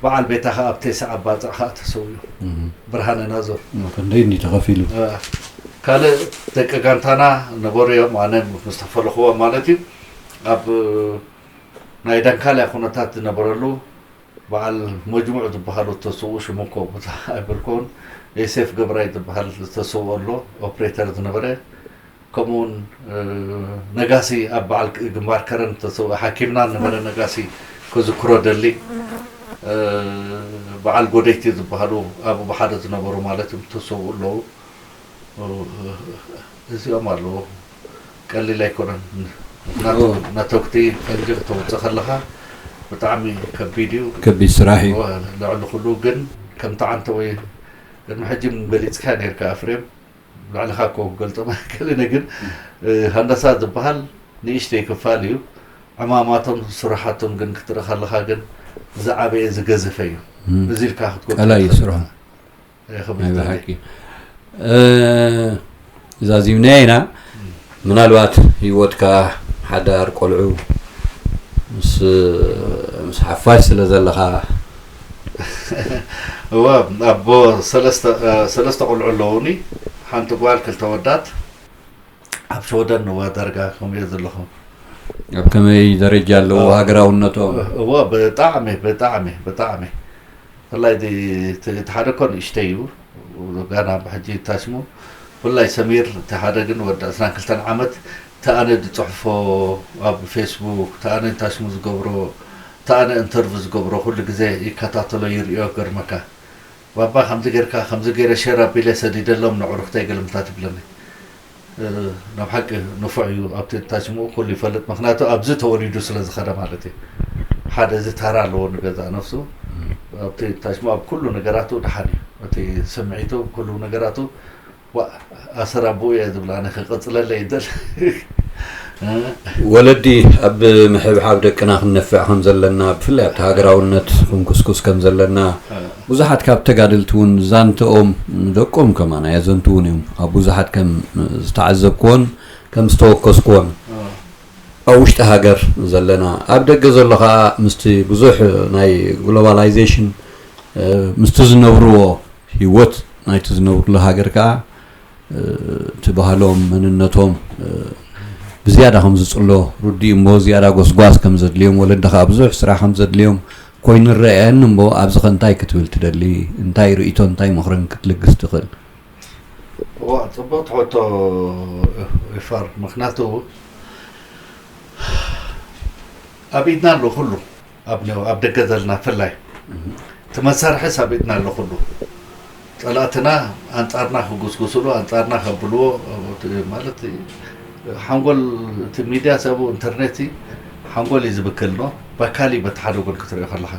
በዓል ቤታ ከዓ ኣብ ቴስዓ ኣብ ባፅዕ ከዓ ተሰውዩ ብርሃነ ናዞ ክንደይ እንዲ ተኸፊሉ ካልእ ደቂ ጋንታና ነበሩ እዮም ኣነ ምስ ተፈለኽዎም ማለት እዩ ኣብ ናይ ዳንካልያ ኩነታት ዝነበረሉ በዓል መጅሙዕ ዝበሃሉ ዝተሰውኡ ሽሙ እኮ ቦታ ኣይበልኩዎን ዮሴፍ ገብራይ ዝበሃል ዝተሰውኦ ኣሎ ኦፕሬተር ዝነበረ ከምኡውን ነጋሲ ኣብ በዓል ግንባር ከረን ዝተሰውአ ሓኪምና ዝነበረ ነጋሲ ክዝክሮ ደሊ በዓል ጎደይቲ ዝበሃሉ ኣብኡ ብሓደ ዝነበሩ ማለት እዮም ዝተሰውኡ ኣለዉ እዚኦም ኣለዉ ቀሊል ኣይኮነን ምክንያቱ ነተኩቲ ፈንጂ ክተውፅእ ከለካ ብጣዕሚ ከቢድ እዩ ከቢድ ስራሕ እዩ ልዕሊ ኩሉ ግን ከምቲ ዓንተ ወይ ቅድሚ ሕጂ ገሊፅካ ነርካ ኣፍሬም ልዕልኻ እኮ ክገልፆም ኣይክእልን ግን ሃንደሳ ዝበሃል ንእሽተይ ክፋል እዩ ዕማማቶም ስራሓቶም ግን ክትርኢ ከለካ ግን ዝዓበየ ዝገዘፈ እዩ እዚ ኢልካ ክትገልፆ ቀላይ እዩ ስርሖም ብሓቂ ዛዚምናያ ኢና ምናልባት ህይወትካ ሓዳር ቆልዑ ምስ ምስ ሓፋሽ ስለ ዘለኻ እወ ኣቦ ሰለስተ ቆልዑ ኣለውኒ ሓንቲ ጓል ክልተ ወዳት ኣብ ሸወደን ንዋ ዳርጋ ከምኡ እየ ዘለኹ ኣብ ከመይ ደረጃ ኣለዎ ሃገራውነቶም? እዎ፣ ብጣዕሚ ብጣዕሚ ብጣዕሚ ብፍላይ እቲ ሓደ እኮ ንእሽተይ እዩ፣ ጋና ብሕጂ ታሽሙ። ብፍላይ ሰሚር እቲ ሓደ ግን ወዲ ዕስራን ክልተን ዓመት፣ እቲ ኣነ ዝፅሕፎ ኣብ ፌስቡክ፣ እቲ ኣነ ታሽሙ ዝገብሮ፣ እቲ ኣነ ኢንተርቪው ዝገብሮ ኩሉ ግዜ ይከታተሎ ይርእዮ። ገርመካ ባባ ከምዚ ጌርካ ከምዚ ገይረ ሸር ኣቢለ ሰዲደሎም ንዕሩኽተይ ገልምታት ይብለኒ። ናብ ሓቂ ንፉዕ እዩ። ኣብቲ ታሽምኡ ኩሉ ይፈልጥ፣ ምክንያቱ ኣብዚ ተወሊዱ ስለ ዝኸደ ማለት እዩ። ሓደ እዚ ታራ ኣለዎ ንገዛእ ነፍሱ። ኣብቲ ታሽሙ ኣብ ኩሉ ነገራቱ ደሓን እዩ። እቲ ስምዒቱ ኩሉ ነገራቱ ዋ ኣሰር ኣቦኡ እየ ዝብል ኣነ ክቐፅለለ ይደል ወለዲ ኣብ ምሕብሓብ ደቅና ክንነፍዕ ከም ዘለና፣ ብፍላይ ኣብቲ ሃገራውነት ክንኩስኩስ ከም ዘለና፣ ብዙሓት ካብ ተጋደልቲ እውን ዛንተኦም ንደቆም ከማን ኣየዘንትውን እዮም። ኣብ ብዙሓት ከም ዝተዓዘብክዎን ከም ዝተወከስክዎን፣ ኣብ ውሽጢ ሃገር ዘለና፣ ኣብ ደገ ዘሎ ከዓ ምስቲ ብዙሕ ናይ ግሎባላይዜሽን ምስቲ ዝነብርዎ ህይወት ናይቲ ዝነብርሉ ሃገር ከዓ እቲ ባህሎም መንነቶም ብዝያዳ ከም ዝፅሎ ርዱእ እሞ፣ ዝያዳ ጎስጓስ ከም ዘድልዮም፣ ወለዲ ከዓ ብዙሕ ስራሕ ከም ዘድልዮም ኮይኑ ይረኣየኒ እሞ፣ ኣብዚ ከ እንታይ ክትብል ትደሊ? እንታይ ርእይቶ እንታይ ምኽርን ክትልግስ ትኽእል? ዋ ፅቡቅ ትሕቶ ይፋር። ምክንያቱ ኣብ ኢድና ኣሎ ኩሉ፣ ኣብ ደገ ዘለና ፍላይ እቲ መሳርሒ ሳቢጥና ኣሎ ኩሉ። ፀላእትና ኣንፃርና ክጉስጉስሉ፣ ኣንፃርና ከብልዎ ማለት ሓንጎል፣ እቲ ሚድያ ሰቡ ኢንተርኔት ሓንጎል እዩ ዝብክል ኖ። በካሊ በተሓደ ጎን ክትሪኦ ከለካ፣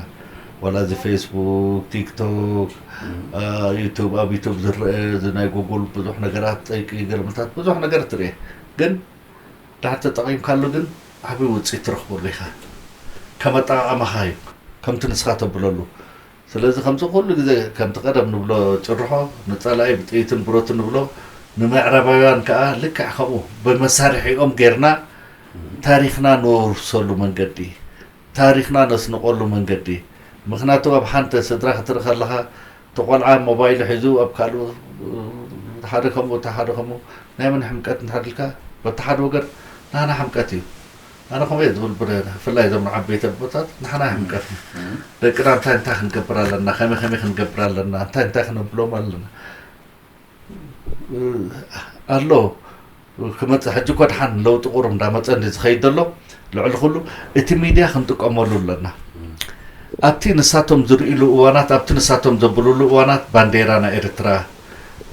ዋላ እዚ ፌስቡክ፣ ቲክቶክ፣ ዩቱብ፣ ኣብ ዩቱብ ዝረአ እዚ ናይ ጉጉል ብዙሕ ነገራት፣ ፀይቂ፣ ገልምታት ብዙሕ ነገር ትሪኤ። ግን ድሓር ተጠቒምካሉ ግን ዓብዪ ውፅኢት ትረኽበሉ ኢኻ። ከም ኣጠቓቕማኻ እዩ፣ ከምቲ ንስኻ ተብለሉ። ስለዚ ከምዚ ኩሉ ግዜ ከምቲ ቀደም ንብሎ ጭርሖ ንፀላኢ ብጥይትን ብረትን ንብሎ፣ ንምዕራባውያን ከዓ ልክዕ ከምኡ ብመሳርሒኦም ጌርና ታሪኽና ንወርሰሉ መንገዲ፣ ታሪኽና ነስንቐሉ መንገዲ። ምክንያቱ ኣብ ሓንቲ ስድራ ክትርኢ ከለኻ፣ እቲ ቆልዓ ሞባይሉ ሒዙ ኣብ ካልኡ፣ ሓደ ከምኡ፣ እቲ ሓደ ከምኡ፣ ናይ መን ሕምቀት እንድሕር ኢልካ፣ በቲ ሓደ ወገን ናህና ሕምቀት እዩ። ኣነ ከምኡ እየ ዝብል፣ ብፍላይ እዞም ንዓበይቲ ኣቦታት ናህና ሕምቀት እዩ። ደቅና እንታይ እንታይ ክንገብር ኣለና፣ ከመይ ከመይ ክንገብር ኣለና፣ እንታይ እንታይ ክነብሎም ኣለና ኣሎ። ክመፅእ ሕጂ እኮ ድሓን ለውጢ ቁሩብ እንዳመፀ እንዲ ዝኸይድ ዘሎ፣ ልዕሊ ኩሉ እቲ ሚድያ ክንጥቀመሉ ኣለና። ኣብቲ ንሳቶም ዝርእሉ እዋናት፣ ኣብቲ ንሳቶም ዘብልሉ እዋናት ባንዴራ ናይ ኤርትራ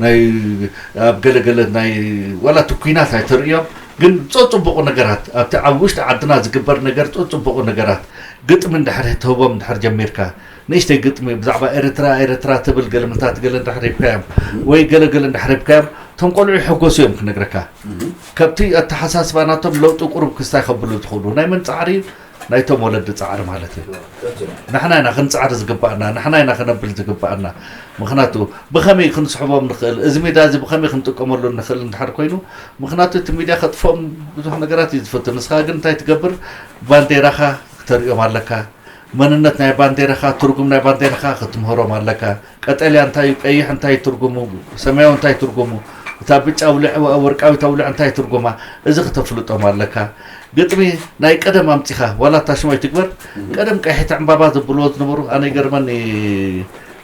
ናይ ኣብ ገለገለ ናይ ዋላ እቲ ኩናት ኣይተርእዮም፣ ግን ፀፅቡቑ ነገራት ኣብቲ ኣብ ውሽጢ ዓድና ዝግበር ነገር፣ ፀፅቡቑ ነገራት ግጥሚ እንድሕር ትህቦም እንድሕር ጀሚርካ፣ ንእሽተይ ግጥሚ ብዛዕባ ኤርትራ ኤርትራ ትብል ገልምታት ገለ እንድሕር ሂብካዮም ወይ ገለ ገለ እንድሕር ሂብካዮም፣ እቶም ቆልዑ ይሕጎሱ እዮም ክነግረካ። ካብቲ ኣተሓሳስባ ናቶም ለውጢ ቁሩብ ክስታይ ከብሉ ዝኽእሉ ናይ መን ፃዕሪ እዩ? ናይቶም ወለዲ ፃዕሪ ማለት እዩ። ንሕና ኢና ክንፃዕር ዝግባኣና፣ ንሕና ኢና ክነብል ዝግባኣና። ምክንያቱ ብኸመይ ክንስሕቦም ንኽእል፣ እዚ ሚድያ እዚ ብኸመይ ክንጥቀመሉ ንኽእል እንድሕር ኮይኑ፣ ምክንያቱ እቲ ሚድያ ከጥፍኦም ብዙሕ ነገራት እዩ ዝፈቱ። ንስኻ ግን እንታይ ትገብር? ባንዴራኻ ክተርእዮም ኣለካ። መንነት ናይ ባንዴራኻ፣ ትርጉም ናይ ባንዴራኻ ክትምህሮም ኣለካ። ቀጠልያ እንታይ እዩ፣ ቀይሕ እንታይ እዩ ትርጉሙ፣ ሰማያዊ እንታይ እዩ ትርጉሙ፣ እታ ብጫ ውልዕ፣ ወርቃዊት ውልዕ እንታይ እዩ ትርጉማ፣ እዚ ክተፍልጦም ኣለካ። ግጥሚ ናይ ቀደም ኣምፂኻ፣ ዋላ እታ ሽሞይ ትግበር፣ ቀደም ቀይሕቲ ዕምባባ ዘብልዎ ዝነበሩ፣ ኣነ ይገርመኒ፣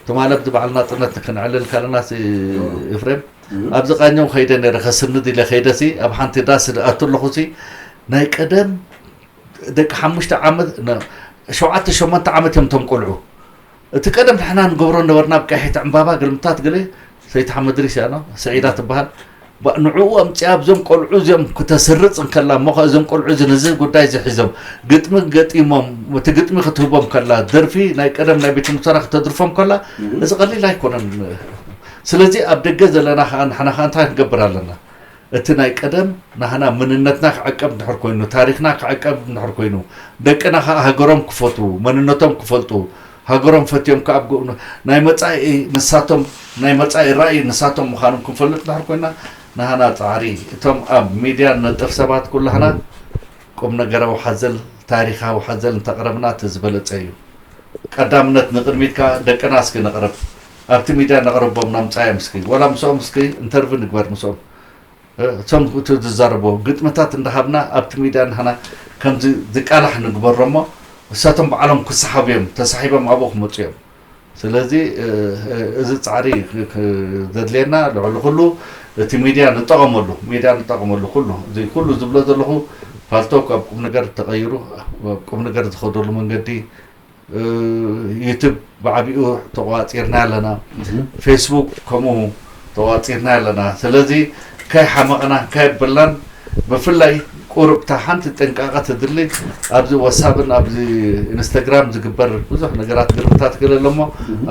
ትማል ኣብዚ በዓል ናፅነት ክንዕልል ከለና ሲ፣ እዎ። ኤፍሬም፣ እም። ኣብዚ ቃኘው ከይደ ነይረ፣ ከስንድ ኢለ ከይደ ሲ፣ ኣብ ሓንቲ ዳስ ኣቱ ኣለኹ ሲ፣ ናይ ቀደም ደቂ ሓሙሽተ ዓመት፣ ሸውዓተ ሸሞንተ ዓመት እዮም እቶም ቆልዑ። እቲ ቀደም ንሕና ንገብሮ ነበርና፣ ኣብ ቀይሕቲ ዕምባባ ግልምታት ገለ፣ ሰይቲ ሓመድሪስ እያ፣ ስዒዳ ትበሃል። ንዕኡ ኣምፅኣ ኣብዞም ቆልዑ እዚኦም ክተስርፅ እንከላ፣ እሞ እዞም ቆልዑ እዚ ነዚ ጉዳይ እዚ ሒዞም ግጥሚ ገጢሞም፣ እቲ ግጥሚ ክትህቦም ከላ፣ ደርፊ ናይ ቀደም ናይ ቤት ሙሰራ ክተድርፎም ከላ፣ እዚ ቀሊል ኣይኮነን። ስለዚ ኣብ ደገ ዘለና ከዓ ንሕና ከዓ እንታይ ክንገብር ኣለና? እቲ ናይ ቀደም ናህና መንነትና ክዕቀብ እንድሕር ኮይኑ፣ ታሪኽና ክዕቀብ እንድሕር ኮይኑ፣ ደቅና ከዓ ሃገሮም ክፈትዉ፣ መንነቶም ክፈልጡ፣ ሃገሮም ፈትዮም ከዓ ኣብ ጎ-፣ ናይ መጻኢ ንሳቶም፣ ናይ መጻኢ ራእይ ንሳቶም ምዃኖም ክንፈልጥ እንድሕር ኮይና፣ ናህና ጻዕሪ እቶም ኣብ ሚድያ ንነጥፍ ሰባት ኩላህና ቁም ነገራዊ ሓዘል፣ ታሪኻዊ ሓዘል እንተቕረብና እቲ ዝበለጸ እዩ። ቀዳምነት ንቕድሚት ከዓ ደቅና እስኪ ነቕርብ፣ ኣብቲ ሚድያ ነቕርቦም፣ ነምጻዮም እስኪ፣ ወላ ምስኦም እስኪ ኢንተርቪ ንግበር ምስኦም። እቶም እቲ ዝዛረቦ ግጥምታት እንዳሃብና ኣብቲ ሚድያ ንሕና ከምዚ ዝቃላሕ ንግበሮ እሞ እሳቶም ባዕሎም ክሰሓቡ እዮም፣ ተሳሒቦም ኣብኡ ክመፁ እዮም። ስለዚ እዚ ፃዕሪ ዘድልየና ልዕሊ ኩሉ እቲ ሚድያ ንጠቐመሉ፣ ሚድያ ንጠቐመሉ። ኩሉ እዚ ኩሉ ዝብሎ ዘለኹ ፓልቶክ ኣብ ቁም ነገር ተቐይሩ፣ ኣብ ቁም ነገር ዝኸደሉ መንገዲ፣ ዩቱብ ብዓቢኡ ተቋፂርና ኣለና፣ ፌስቡክ ከምኡ ተቋፂርና ኣለና። ስለዚ ከይሓመቕና ከይበላን፣ ብፍላይ ቁሩብታ ሓንቲ ጥንቃቐ ትድሊ። ኣብዚ ዋትሳፕን ኣብዚ ኢንስታግራም ዝግበር ብዙሕ ነገራት ግርምታት ገለ ኣለሞ፣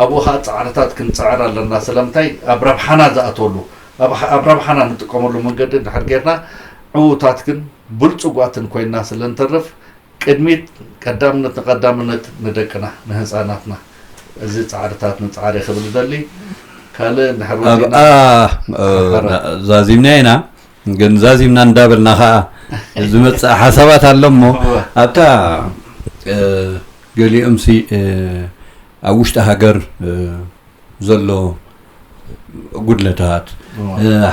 ኣብኡ ከዓ ፃዕርታት ክንፅዕር ኣለና። ስለምንታይ? ኣብ ረብሓና ዝኣተወሉ፣ ኣብ ረብሓና ንጥቀመሉ መንገዲ እንድሕር ጌርና፣ ዕዉታት ግን ብልፁጓትን ኮይና ስለንተርፍ፣ ቅድሚት ቀዳምነት ንቀዳምነት ንደቅና ንህፃናትና። እዚ ፃዕርታት ንፃዕሪ ክብል ደሊ። ካልእ እንድሕር ወፂና ኣብኣ ዛዚምና ኢና። ግን ዛዚምና እንዳበልና ከዓ ዝመፅእ ሓሳባት ኣሎ እሞ ኣብታ ገሊኦም ሲ ኣብ ውሽጢ ሃገር ዘሎ ጉድለታት፣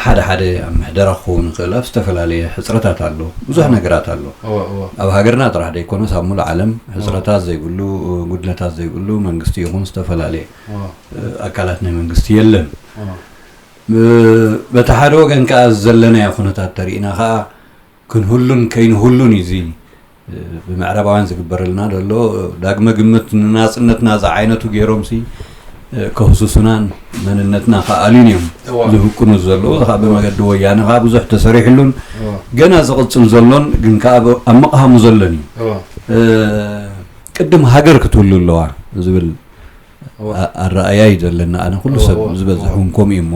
ሓደ ሓደ ኣብ ምሕደራ ክኸውን ይኽእል፣ ኣብ ዝተፈላለየ ሕፅረታት ኣሎ፣ ብዙሕ ነገራት ኣሎ። ኣብ ሃገርና ጥራሕ ዘይኮነስ ኣብ ሙሉእ ዓለም ሕፅረታት ዘይብሉ፣ ጉድለታት ዘይብሉ መንግስቲ ይኹን ዝተፈላለየ ኣካላት ናይ መንግስቲ የለን። በቲ ሓደ ወገን ከዓ ዘለናዮ ኩነታት ተሪእና ከዓ ክንህሉን ከይንህሉን እዩ። እዚ ብምዕራባውያን ዝግበረልና ዘሎ ዳግመ ግምት ንናፅነትና ዝዓይነቱ ገይሮምሲ ከህሱሱናን መንነትና ከኣልዩን እዮም ዝህቅኑ ዘለዉ። እዚ ከዓ ብመገዲ ወያነ ከዓ ብዙሕ ተሰሪሕሉን ገና ዝቕፅል ዘሎን ግን ከዓ ኣብ ምቕሃሙ ዘሎን እዩ። ቅድም ሃገር ክትህሉ ኣለዋ ዝብል ኣረኣእያ እዩ ዘለና። ኣነ ኩሉ ሰብ ዝበዝሕ እውን ከምኡ እዩ እሞ፣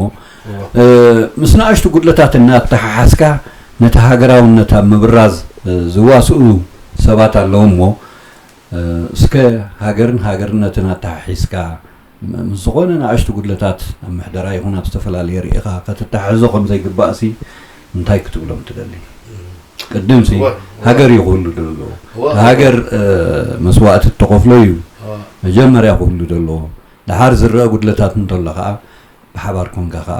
ምስ ንኣሽቱ ጉድለታት እናተሓሓዝካ ነቲ ሃገራውነት ኣብ ምብራዝ ዝዋስኡ ሰባት ኣለዉ እሞ፣ እስከ ሃገርን ሃገርነትን ኣተሓሒዝካ ምስ ዝኾነ ንኣሽቱ ጉድለታት ኣብ ምሕደራ ይኹን ኣብ ዝተፈላለየ ርኢኻ ከተተሓሕዞ ከም ዘይግባእሲ እንታይ ክትብሎም ትደሊ? ቅድምሲ ሃገር እዩ ክህሉ ዘለዎ። ሃገር መስዋእቲ እተኸፍሎ እዩ መጀመርያ ክህሉ ዘለዎ። ደሓር ዝረአ ጉድለታት እንተሎ ከዓ ብሓባር ኮንካ ከዓ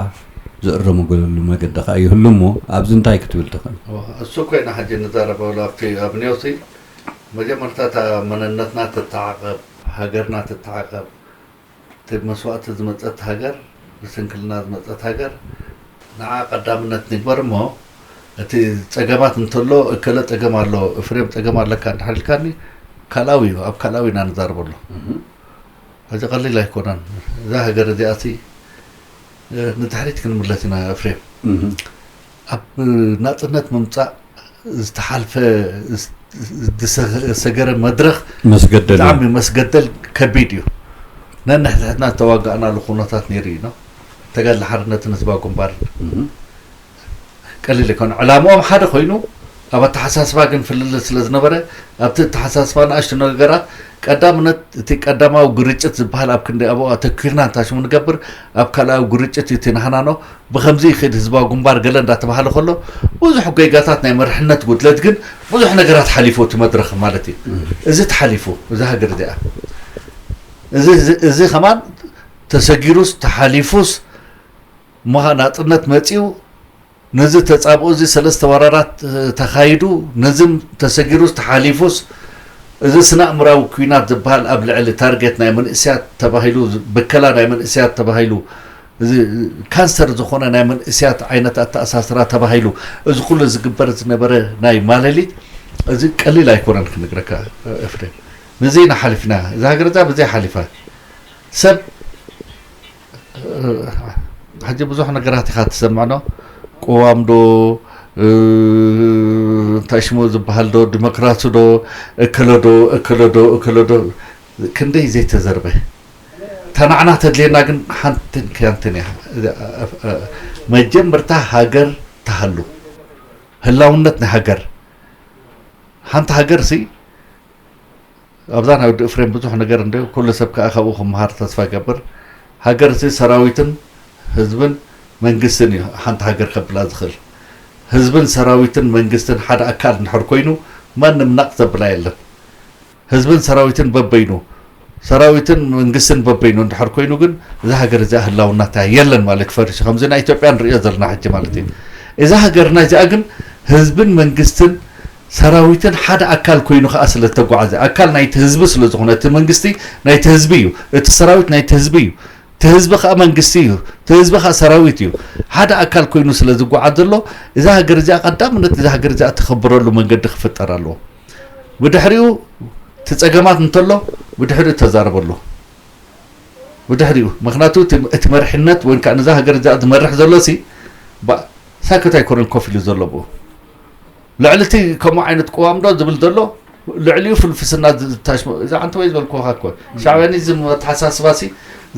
ዝእረመሉ መገዲ ከዓ ይህሉ እሞ ኣብዚ እንታይ ክትብል ትኽእል? እሱ ኮይና ሕጂ ንዛረበሉ ኣብቲ ኣብ ኔውሲ መጀመርታ እታ መንነትና ትተዓቐብ፣ ሃገርና ትተዓቐብ። እቲ ብመስዋእቲ ዝመፀት ሃገር፣ ብስንክልና ዝመፀት ሃገር ንዓ ቀዳምነት ንግበር እሞ እቲ ፀገማት እንተሎ እከለ ፀገም ኣሎ፣ እፍሬም ፀገም ኣለካ እንድሕር ኢልካኒ ካልኣዊ እዩ፣ ኣብ ካልኣዊ ኢና ንዛረበሉ። ሕዚ ቀሊል ኣይኮነን እዛ ሃገር እዚኣሲ ንድሕሪት ክንምለስ ኢና እፍሬም። ኣብ ናፅነት ምምፃእ ዝተሓልፈ ዝሰገረ መድረኽ መስገደል ብጣዕሚ መስገደል ከቢድ እዩ። ነንሕድሕድና ዝተዋጋእናሉ ኩነታት ነይሩ እዩ። ተጋድሎ ሓርነትን ህዝባዊ ግንባርን ቀሊል ኣይኮነ። ዕላምኦም ሓደ ኮይኑ ኣብ ኣተሓሳስባ ግን ፍልልይ ስለ ዝነበረ ኣብቲ ኣተሓሳስባ ንኣሽቱ ነገራት ቀዳምነት እቲ ቀዳማዊ ግርጭት ዝበሃል ኣብ ክንዲ ኣብኡ ኣተኪርና እንታሽሙ ንገብር ኣብ ካልኣዊ ግርጭት እዩ እቲ ናህናኖ ብኸምዚ ይኽድ ህዝባዊ ግንባር ገለ እንዳተባሃለ ከሎ ብዙሕ ጌጋታት ናይ መርሕነት ጉድለት ግን ብዙሕ ነገራት ሓሊፉ እቲ መድረኽ ማለት እዩ። እዚ ተሓሊፉ እዛ ሃገር እዚኣ እዚ ከማን ተሰጊሩስ ተሓሊፉስ እሞ ናፅነት መፂኡ ነዚ ተፃብኦ እዚ ሰለስተ ወራራት ተኻይዱ ነዚ ተሰጊሩስ ተሓሊፉስ እዚ ስነ ኣእምራዊ ኲናት ዝበሃል ኣብ ልዕሊ ታርጌት ናይ መንእስያት ተባሂሉ ብከላ ናይ መንእስያት ተባሂሉ እዚ ካንሰር ዝኾነ ናይ መንእስያት ዓይነት ኣተኣሳስራ ተባሂሉ እዚ ኩሉ ዝግበር ዝነበረ ናይ ማለሊት እዚ ቀሊል ኣይኮነን ክነግረካ ኤፍሬም። ነዚ ኢና ሓሊፍና እዛ ሃገር እዛ በዚ ሓሊፋ ሰብ ሕጂ ብዙሕ ነገራት ኢኻ ትሰምዕኖ ቅዋም ዶ እንታይ ሽሙ ዝበሃል ዶ ዲሞክራሲ ዶ እከለ ዶ እከለ ዶ እከለ ዶ ክንደይ ዘይተዘርበ እታ ንዓና ተድልየና ግን ሓንትን ክያንትን እያ። መጀመርታ ሃገር ትሃሉ ህላውነት ናይ ሃገር ሓንቲ ሃገር ሲ ኣብዛ ናይ ወዲ እፍሬም ብዙሕ ነገር እንደ ኩሉ ሰብ ከዓ ካብኡ ክመሃር ተስፋ ይገብር። ሃገር ሲ ሰራዊትን ህዝብን መንግስትን እዩ ሓንቲ ሃገር ከብላ ዝኽእል። ህዝብን ሰራዊትን መንግስትን ሓደ ኣካል እንድሕር ኮይኑ ማንም ናቕ ዘብላ የለን። ህዝብን ሰራዊትን በበይኑ ሰራዊትን መንግስትን በበይኑ እንድሕር ኮይኑ ግን እዛ ሃገር እዚኣ ህላውናታ የለን ማለት ፈሪሱ ከምዚ ናይ ኢትዮጵያ ንሪኦ ዘለና ሕጂ ማለት እዩ። እዛ ሃገርና እዚኣ ግን ህዝብን መንግስትን ሰራዊትን ሓደ ኣካል ኮይኑ ከዓ ስለ ዝተጓዓዘ፣ ኣካል ናይቲ ህዝቢ ስለ ዝኾነ፣ እቲ መንግስቲ ናይቲ ህዝቢ እዩ፣ እቲ ሰራዊት ናይቲ ህዝቢ እዩ፣ እቲ ህዝቢ ከዓ መንግስቲ እዩ፣ እቲ ህዝቢ ከዓ ሰራዊት እዩ። ሓደ ኣካል ኮይኑ ስለ ዝጓዓዝ ዘሎ፣ እዛ ሃገር እዚኣ ቀዳምነት እዛ ሃገር እዚኣ ትኸብረሉ መንገዲ ክፍጠር ኣለዎ። ብድሕሪኡ እቲ ጸገማት እንተሎ ብድሕሪኡ ተዛረበሉ። ብድሕሪኡ፣ ምኽንያቱ እቲ እቲ መሪሕነት ወይ ከዓ ነዛ ሃገር እዚኣ ዝመርሕ ዘሎ ሲ ባ- ሳክት ኣይኮነን ኮፍ ኢሉ ዘሎ ብኡ። ልዕሊ እቲ ከምኡ ዓይነት ቅዋም ዶ ዝብል ዘሎ፣ ልዕሊኡ ፍልፍስና ዝታሽሞ፣ እዚ ዓንተ ወይ ዝበልኩኻ እኮ፣ ሻዕብያ ኒዝም ኣተሓሳስባ ሲ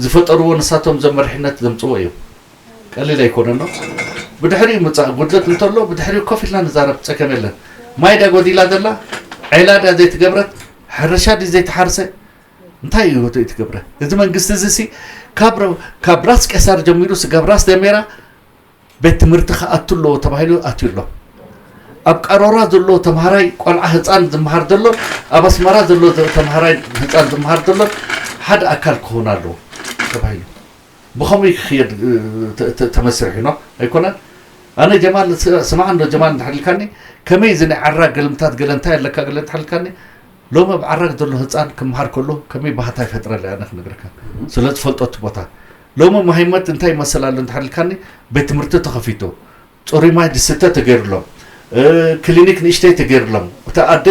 ዝፈጠርዎ ንሳቶም ዘመርሕነት ዘምጽዎ እዮም። ቀሊል ኣይኮነን ዶ? ብድሕሪኡ ምጻእ ጉድለት እንተሎ ብድሕሪኡ ኮፍ ኢልና ንዛረብ፣ ጸገም የለን። ማይ ድያ ጎዲላ ዘላ? ዔላ ድያ ዘይትገብረት? ሕርሻ ድዩ ዘይተሓርሰ? እንታይ እዩ እቲ ትገብረ? እዚ መንግስቲ እዚ ሲ ካብ ረ- ካብ ራስ ቄሳር ጀሚሩ ስጋብ ራስ ደሜራ ቤት ትምህርቲ ክኣቱ ኣለዎ ተባሂሉ ኣትዩ ኣሎ። ኣብ ቀሮራ ዘሎ ተምሃራይ ቆልዓ ህፃን ዝመሃር ዘሎን ኣብ ኣስመራ ዘሎ ዘ- ተምሃራይ ህፃን ዝመሃር ዘሎን ሓደ ኣካል ክኾን ኣለዎ ተባሂሉ ብኸመይ ክኽየድ እ፣ ተ- ተ- ተመስሪሑ ኖ ኣይኮነን? ኣነ ጀማል ስ- ስማዕ እንዶ ጀማል እንድሕር ኢልካኒ ከመይ እዚ ናይ ዓራግ ገልምታት ገለ እንታይ ኣለካ ገለ እንድሕር ኢልካኒ ሎሚ ኣብ ዓራግ ዘሎ ህፃን ክምሃር ከሎ ከመይ ባህታ ይፈጥረለይ ኣነ ክነግረካ ስለ ዝፈልጦ እቲ ቦታ ሎሚ ማሂመት እንታይ ይመስል ኣሎ እንድሕር ኢልካኒ ቤት ትምህርቲ ተኸፊቱ ፅሩይ ማይ ዝስተ ተገይሩሎም እ፣ ክሊኒክ ንእሽተይ ተገይሩሎም እታ ኣደ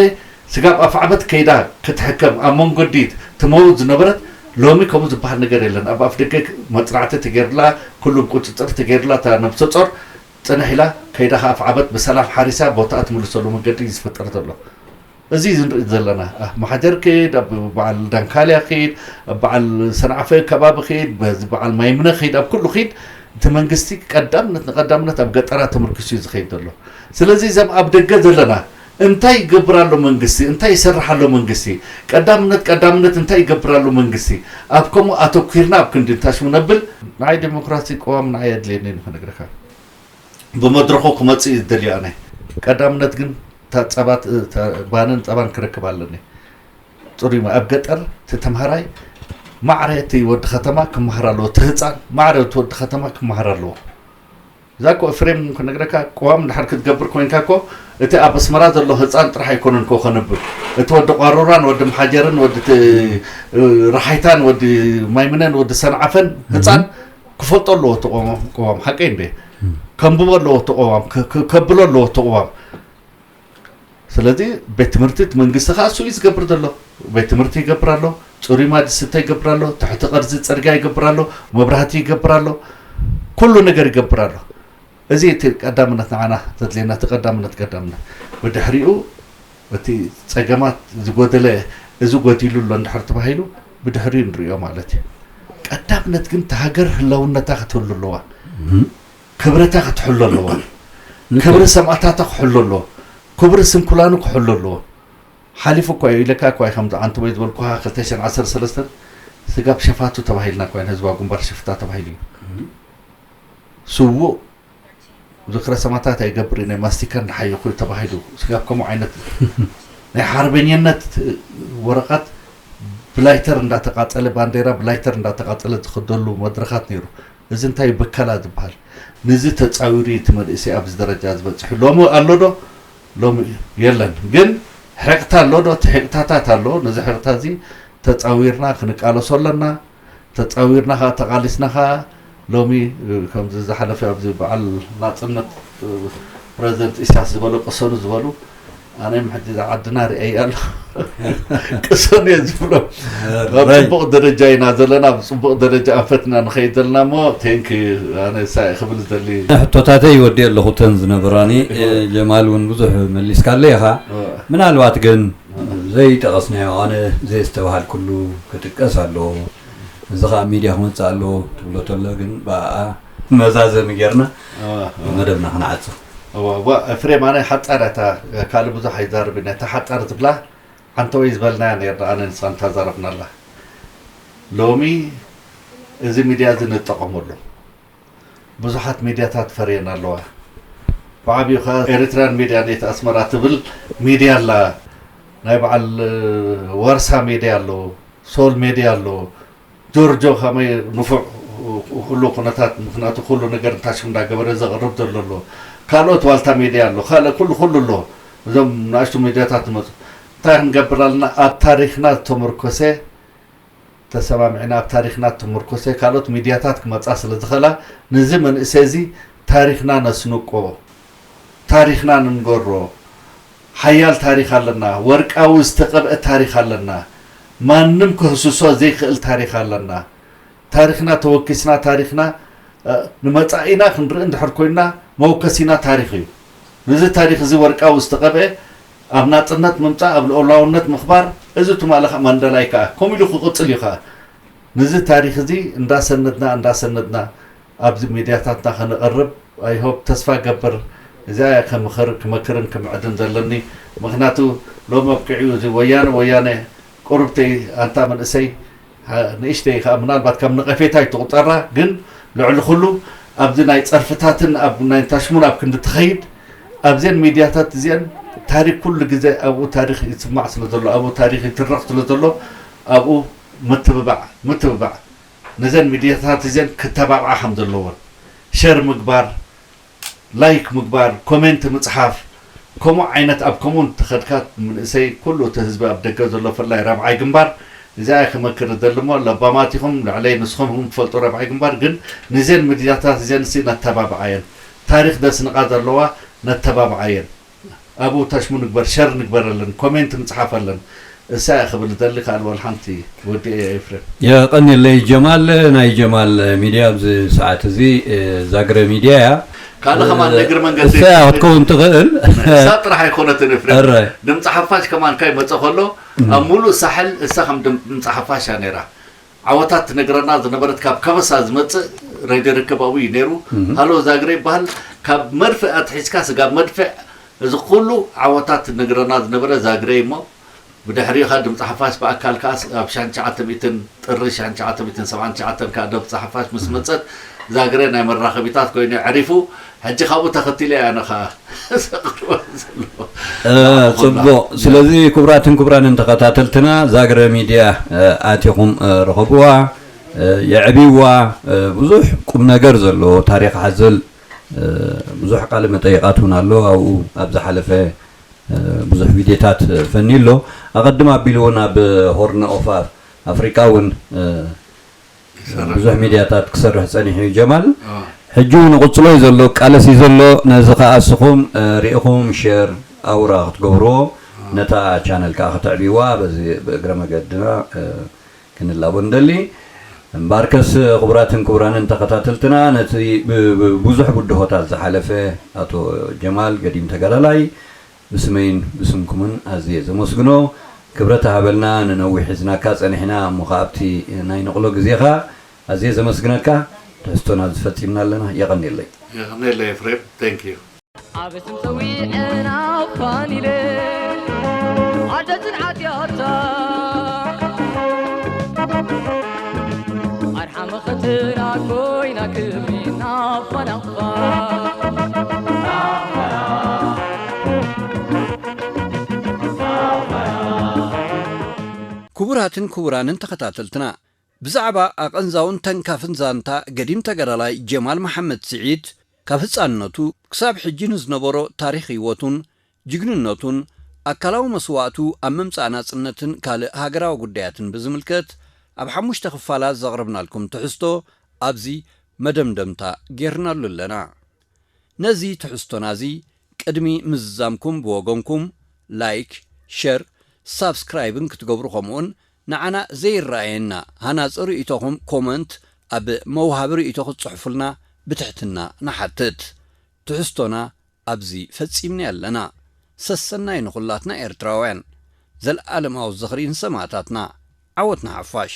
ስጋብ ኣፍዓበት ከይዳ ክትሕከም ኣብ መንገዲ ትመውት ዝነበረት ሎሚ ከምኡ ዝበሃል ነገር የለን ኣብ ኣፍ ደገ መፅናዕቲ ተገይሩላ ኩሉ ቁፅፅር ተገይሩላ እታ ነብሰ ፆር ፅንሕ ኢላ ከይዳ ከኣ ኣፍዓበት ብሰላም ሓሪሳ ቦታኣ ትምልሰሉ መንገዲ እዩ ዝፍጠር ዘሎ እዚ ንርኢ ዘለና ኣብ ማሕደር ክድ ኣብ በዓል ዳንካልያ ክድ ኣብ በዓል ሰንዓፈ ከባቢ ክድ በዚ በዓል ማይምነ ክድ ኣብ ኩሉ ክድ እቲ መንግስቲ ቀዳምነት ንቀዳምነት ኣብ ገጠራት ተመርኪሱ እዩ ዝኸይድ ዘሎ ስለዚ እዞም ኣብ ደገ ዘለና እንታይ ይገብር ኣሎ መንግስቲ እንታይ ይሰርሕ ኣሎ መንግስቲ ቀዳምነት ቀዳምነት እንታይ ይገብር ኣሎ መንግስቲ ኣብ ከምኡ ኣተኩርና ኣብ ክንዲ እንታሽሙ ነብል ንዓይ ዴሞክራሲ ቅዋም ንዓይ የድልየኒ ንክነግረካ ብመድረኹ ክመጽእ እዩ ዝደልዮ ኣነ ቀዳምነት ግን እታ ጸባት እታ ባንን ጸባን ክረክብ ኣለኒ ጽሩይ ኣብ ገጠር እቲ ተምሃራይ ማዕረ እቲ ወዲ ከተማ ክመሃር ኣለዎ እቲ ህፃን ማዕረ እቲ ወዲ ከተማ ክመሃር ኣለዎ እዛ ኮ ፍሬም ክነግረካ ቅዋም ድሓር ክትገብር ኮይንካ ኮ እቲ ኣብ ኣስመራ ዘሎ ህፃን ጥራሕ ኣይኮነን ኮ ከንብብ እቲ ወዲ ቋሮራን ወዲ መሓጀርን ወዲ ራሓይታን ወዲ ማይምነን ወዲ ሰንዓፈን ህፃን ክፈልጦ ኣለዎ እቲ ቅዋም ሓቀይ እንደ ከንብቦ ኣለዎ እቲ ቅዋም ከብሎ ኣለዎ እቲ ቅዋም ስለዚ ቤት ትምህርቲ እቲ መንግስቲ ከዓ እሱ እዩ ዝገብር ዘሎ ቤት ትምህርቲ ይገብር ኣሎ ፅሩይ ማይ ዝስተ ይገብር ኣሎ ትሕቲ ቅርዚ ፅርግያ ይገብር ኣሎ መብራህቲ ይገብር ኣሎ ኩሉ ነገር ይገብር ኣሎ እዚ እቲ ቀዳምነት ንዓና ዘድልየና እቲ ቀዳምነት ቀዳምነት ብድሕሪኡ እቲ ፀገማት ዝጎደለ እዚ ጎዲሉ ኣሎ እንድሕር ተባሂሉ ብድሕሪኡ ንሪኦ ማለት እዩ ቀዳምነት ግን እቲ ሃገር ህላውነታ ክትህሉ ኣለዋ ክብረታ ክትሕሎ ኣለዋ ክብሪ ሰማእታታ ክሕሎ ኣለዎ ክብሪ ስንኩላኑ ክሕሎ ኣለዎ ሓሊፉ እኳ እዩ ኢለካ እኳ እዩ ከምዚ ዓንተቦይ ዝበልኩኻ ክልተ ሽሕን ዓሰርተ ሰለስተን ስጋብ ሸፋቱ ተባሂልና እኳ ህዝባዊ ግንባር ሽፍታ ተባሂሉ እዩ ስዉእ ዝክረ ሰማእታት ኣይገብር ናይ ማስቲካ እንዳሓየኹ ተባሂሉ ስጋብ ከምኡ ዓይነት ናይ ሓርበኝነት ወረቐት ብላይተር እንዳተቃፀለ ባንዴራ ብላይተር እንዳተቃፀለ ዝኽደሉ መድረኻት ነይሩ እዚ እንታይ ብከላ ዝበሃል ንዚ ተፃዊሩ እቲ መንእሰይ ኣብዚ ደረጃ ዝበፅሑ ሎሚ ኣሎ ዶ ሎሚ የለን ግን ሕቅታ ኣሎ ዶ እቲ ሕቅታታት ኣሎ ነዚ ሕቅታ እዚ ተፃዊርና ክንቃለሶ ኣለና ተፃዊርና ከዓ ተቃሊስና ከዓ ሎሚ ከምዚ ዝሓለፈ ኣብዚ በዓል ናፅነት ፕረዚደንት ኢሳያስ ዝበሎ ቅሰኑ ዝበሉ ኣነ ሕጂ ዓድና ርአይ ኣሎ ቅሰኑ እየ ዝብሎ ኣብ ፅቡቅ ደረጃ ኢና ዘለና ኣብ ፅቡቅ ደረጃ ኣንፈትና ንኸይድ ዘለና እሞ ቴንክ ኣነ ሳይ ክብል ዝደሊ ሕቶታተይ ይወዲ ኣለኹ ተን ዝነበራኒ ጀማል እውን ብዙሕ መሊስካለ ኢኻ ምናልባት ግን ዘይጠቐስናዮ ኣነ ዘየስተባሃልኩሉ ክጥቀስ ኣለዎ እዚ ከዓ ሚድያ ክመፅእ ኣለዎ ትብሎ ተሎ ግን ብኣ መዛዘሚ ጌርና መደብና ክንዓፅው እዋ እዋ ፍሬም ኣነ ሓፃር እታ ካልእ ብዙሕ ኣይዛርብን እታ ሓፃር ትብላ ዓንተወይ ዝበልናያ ነርና ኣነ ንስኻ እንታዛረብናላ ሎሚ እዚ ሚድያ እዚ ንጠቐመሉ ብዙሓት ሚድያታት ፈርየን ኣለዋ ብዓብዩ ከዓ ኤሪትራን ሚድያ ኔት ኣስመራ ትብል ሚድያ ኣላ ናይ በዓል ዋርሳ ሚድያ ኣሎ ሶል ሚድያ ኣሎ ጆርጆ ከመይ ንፉዕ ኩሉ ኩነታት ምክንያቱ ኩሉ ነገር እንታይ ሽም እንዳገበረ ዘቕርብ ዘሎ ኣሎ ካልኦት ዋልታ ሚድያ ኣሎ ካልእ ኩሉ ኩሉ ኣሎ እዞም ንኣሽቱ ሚድያታት ዝመፁ እንታይ ክንገብር ኣለና? ኣብ ታሪኽና ዝተመርኮሰ ተሰማሚዕና፣ ኣብ ታሪኽና ዝተመርኮሰ ካልኦት ሚድያታት ክመፃ ስለ ዝኽእላ፣ ነዚ መንእሰይ እዚ ታሪኽና ነስንቆ፣ ታሪኽና ንንገሮ። ሓያል ታሪኽ ኣለና፣ ወርቃዊ ዝተቐብአ ታሪኽ ኣለና። ማንም ክህስሶ ዘይክእል ታሪኽ ኣለና። ታሪኽና ተወኪስና፣ ታሪኽና ንመጻኢና ክንርኢ እንድሕር ኮይንና፣ መወከሲና ታሪኽ እዩ። ነዚ ታሪኽ እዚ ወርቃዊ ዝተቐብአ ኣብ ናጽነት ምምጻእ፣ ኣብ ልኦላውነት ምኽባር፣ እዚ ትማሊ ከዓ ማንደላይ ከዓ ከምኡ ኢሉ ክቕጽል እዩ ከዓ። ነዚ ታሪኽ እዚ እንዳሰነድና እንዳሰነድና ኣብዚ ሚድያታትና ከነቕርብ ኣይሆፕ ተስፋ ገብር። እዚኣ እያ ከምኽር ክመክርን ክምዕድን ዘለኒ። ምክንያቱ ሎም ኣብቂዑ እዚ ወያነ ወያነ ቁርብተይ ኣንታ መንእሰይ ንእሽተይ ከዓ ምናልባት ካብ ነቐፌታ ይትቑጠራ፣ ግን ልዕሊ ኩሉ ኣብዚ ናይ ፀርፍታትን ኣብ ናይ ታሽሙን ኣብ ክንዲ ትኸይድ ኣብዘን ሚድያታት እዚአን ታሪክ ኩሉ ግዜ ኣብኡ ታሪክ ይስማዕ ስለ ዘሎ ኣብኡ ታሪክ ይትረኽ ስለ ዘሎ ኣብኡ ምትብባዕ ምትብባዕ ነዘን ሚድያታት እዚአን ክተባብዓ ከም ዘለዎን ሸር ምግባር ላይክ ምግባር ኮሜንት ምፅሓፍ ከምኡ ዓይነት ኣብ ከምኡ እንተኸድካ መንእሰይ ኩሉ እቲ ህዝቢ ኣብ ደገ ዘሎ ፈላይ ራብዓይ ግንባር እዚኣ ክመክር ዝደሊ እሞ ለባማት ኢኹም ልዕለይ ንስኹም ኢኹም ትፈልጡ ራብዓይ ግንባር ግን ንዜን ሚድያታት እዜን ሲ ነተባብዓየን ታሪክ ደስንቃ ዘለዋ ነተባብዓየን ኣብኡ ታሽሙ ንግበር ሸር ንግበረለን ኮሜንት ንፅሓፈለን እሳ እያ ክብል ዝደሊ ካልእ ወላ ሓንቲ ወዲ እየ ኤፍሬም የቐንየለይ ጀማል ናይ ጀማል ሚድያ ኣብዚ ሰዓት እዚ ዛግረ ሚድያ እያ ካልእ ከማን ንእግሪ መንገዲ እሳ ክትከውን ትኽእል እሳ ጥራሕ ኣይኮነትን ኤፍሬም ድምፂ ሓፋሽ ከማን ካይ መፀ ከሎ ኣብ ሙሉእ ሳሕል እሳ ከም ድምፂ ሓፋሽ እያ ነይራ ዓወታት ትነግረና ዝነበረት ካብ ከበሳ ዝመፅእ ሬድዮ ርክብ ኣብኡ እዩ ነይሩ ሃሎ ዛግረ ይበሃል ካብ መድፍዕ ኣትሒዝካ ስጋብ መድፍዕ እዚ ኩሉ ዓወታት ትነግረና ዝነበረ ዛግረ እሞ ብድሕሪኡ ኸኣ ድምፂ ሓፋሽ ብኣካል ከኣ ኣብ ሻንሸዓተ ሚእትን ጥሪ ሻንሸዓተ ሚእትን ሰብዓን ትሽዓተን ከኣ ድምፂ ሓፋሽ ምስ መፀት ዛግረ ናይ መራኸቢታት ኮይኑ ኣዕሪፉ ሕጂ ካብኡ ተኸቲለ እየ ኣነ ኸኣ ዘቕርቦ ዘለኹ። ጽቡቕ ስለዚ ክቡራትን ክቡራንን ተኸታተልትና ዛግረ ሚድያ ኣቲኹም ርኸብዋ የዕብይዋ ብዙሕ ቁም ነገር ዘለዎ ታሪኽ ሓዘል ብዙሕ ቃለ መጠይቓት እውን ኣሎ ኣብኡ ኣብ ዝሓለፈ ብዙሕ ቪድዮታት ፈንዩ ኣሎ። ኣቐድም ኣቢሉ እውን ኣብ ሆርን ኦፍ ኣፍሪቃ እውን ብዙሕ ሚድያታት ክሰርሕ ፀኒሑ እዩ ጀማል። ሕጂ እውን ይቕፅሎ እዩ ዘሎ፣ ቃለሲ ዘሎ። ነዚ ከዓ እስኹም ርኢኹም ሼር ኣውራ ክትገብርዎ ነታ ቻነል ከዓ ከተዕብይዋ በዚ ብእግረ መገድና ክንላቦ ንደሊ። እምበኣርከስ ክቡራትን ክቡራንን ተኸታተልትና ነቲ ብብዙሕ ብድሆታት ዝሓለፈ ኣቶ ጀማል ገዲም ተጋዳላይ ብስመይን ብስምኩምን ኣዝየ ዘመስግኖ። ክብረት ሃበልና ንነዊሕ ሒዝናካ ጸኒሕና እሞ ከኣ ኣብቲ ናይ ንቕሎ ግዜኻ ኣዝየ ዘመስግነካ። ትሕዝቶና እዚ ፈጺምና ኣለና። የቐንየለይ። የቐንየለይ ኤፍሬም። Thank you። ኣብ ስም ጸዊዐን ኣፋን ኢለ ዓደትን ዓድያታ ኣርሓ መኸተና ኮይና ክብሪ ናፋ ናፋ ክቡራትን ክቡራንን ተኸታተልትና ብዛዕባ ኣቐንዛውን ተንካፍን ዛንታ ገዲም ተጋዳላይ ጀማል መሓመድ ስዒድ ካብ ህጻንነቱ ክሳብ ሕጂ ንዝነበሮ ታሪኽ ህይወቱን ጅግንነቱን ኣካላዊ መስዋእቱ ኣብ ምምጻእ ናጽነትን ካልእ ሃገራዊ ጉዳያትን ብዝምልከት ኣብ ሓሙሽተ ክፋላት ዘቕረብናልኩም ትሕዝቶ ኣብዚ መደምደምታ ጌርናሉ ኣለና። ነዚ ትሕዝቶና እዚ ቅድሚ ምዝዛምኩም ብወገንኩም ላይክ፣ ሸር፣ ሳብስክራይብን ክትገብሩ ከምኡውን ንዓና ዘይረኣየና ሃናጺ ርእይቶኹም ኮመንት ኣብ መውሃቢ ርእይቶ ክትጽሕፉልና ብትሕትና ንሓትት። ትሕዝቶና ኣብዚ ፈጺምናዮ ኣለና። ሰሰናዩ ንኹላትና ኤርትራውያን። ዘልኣለማዊ ዝኽሪ ንሰማእታትና። ዓወት ንሓፋሽ።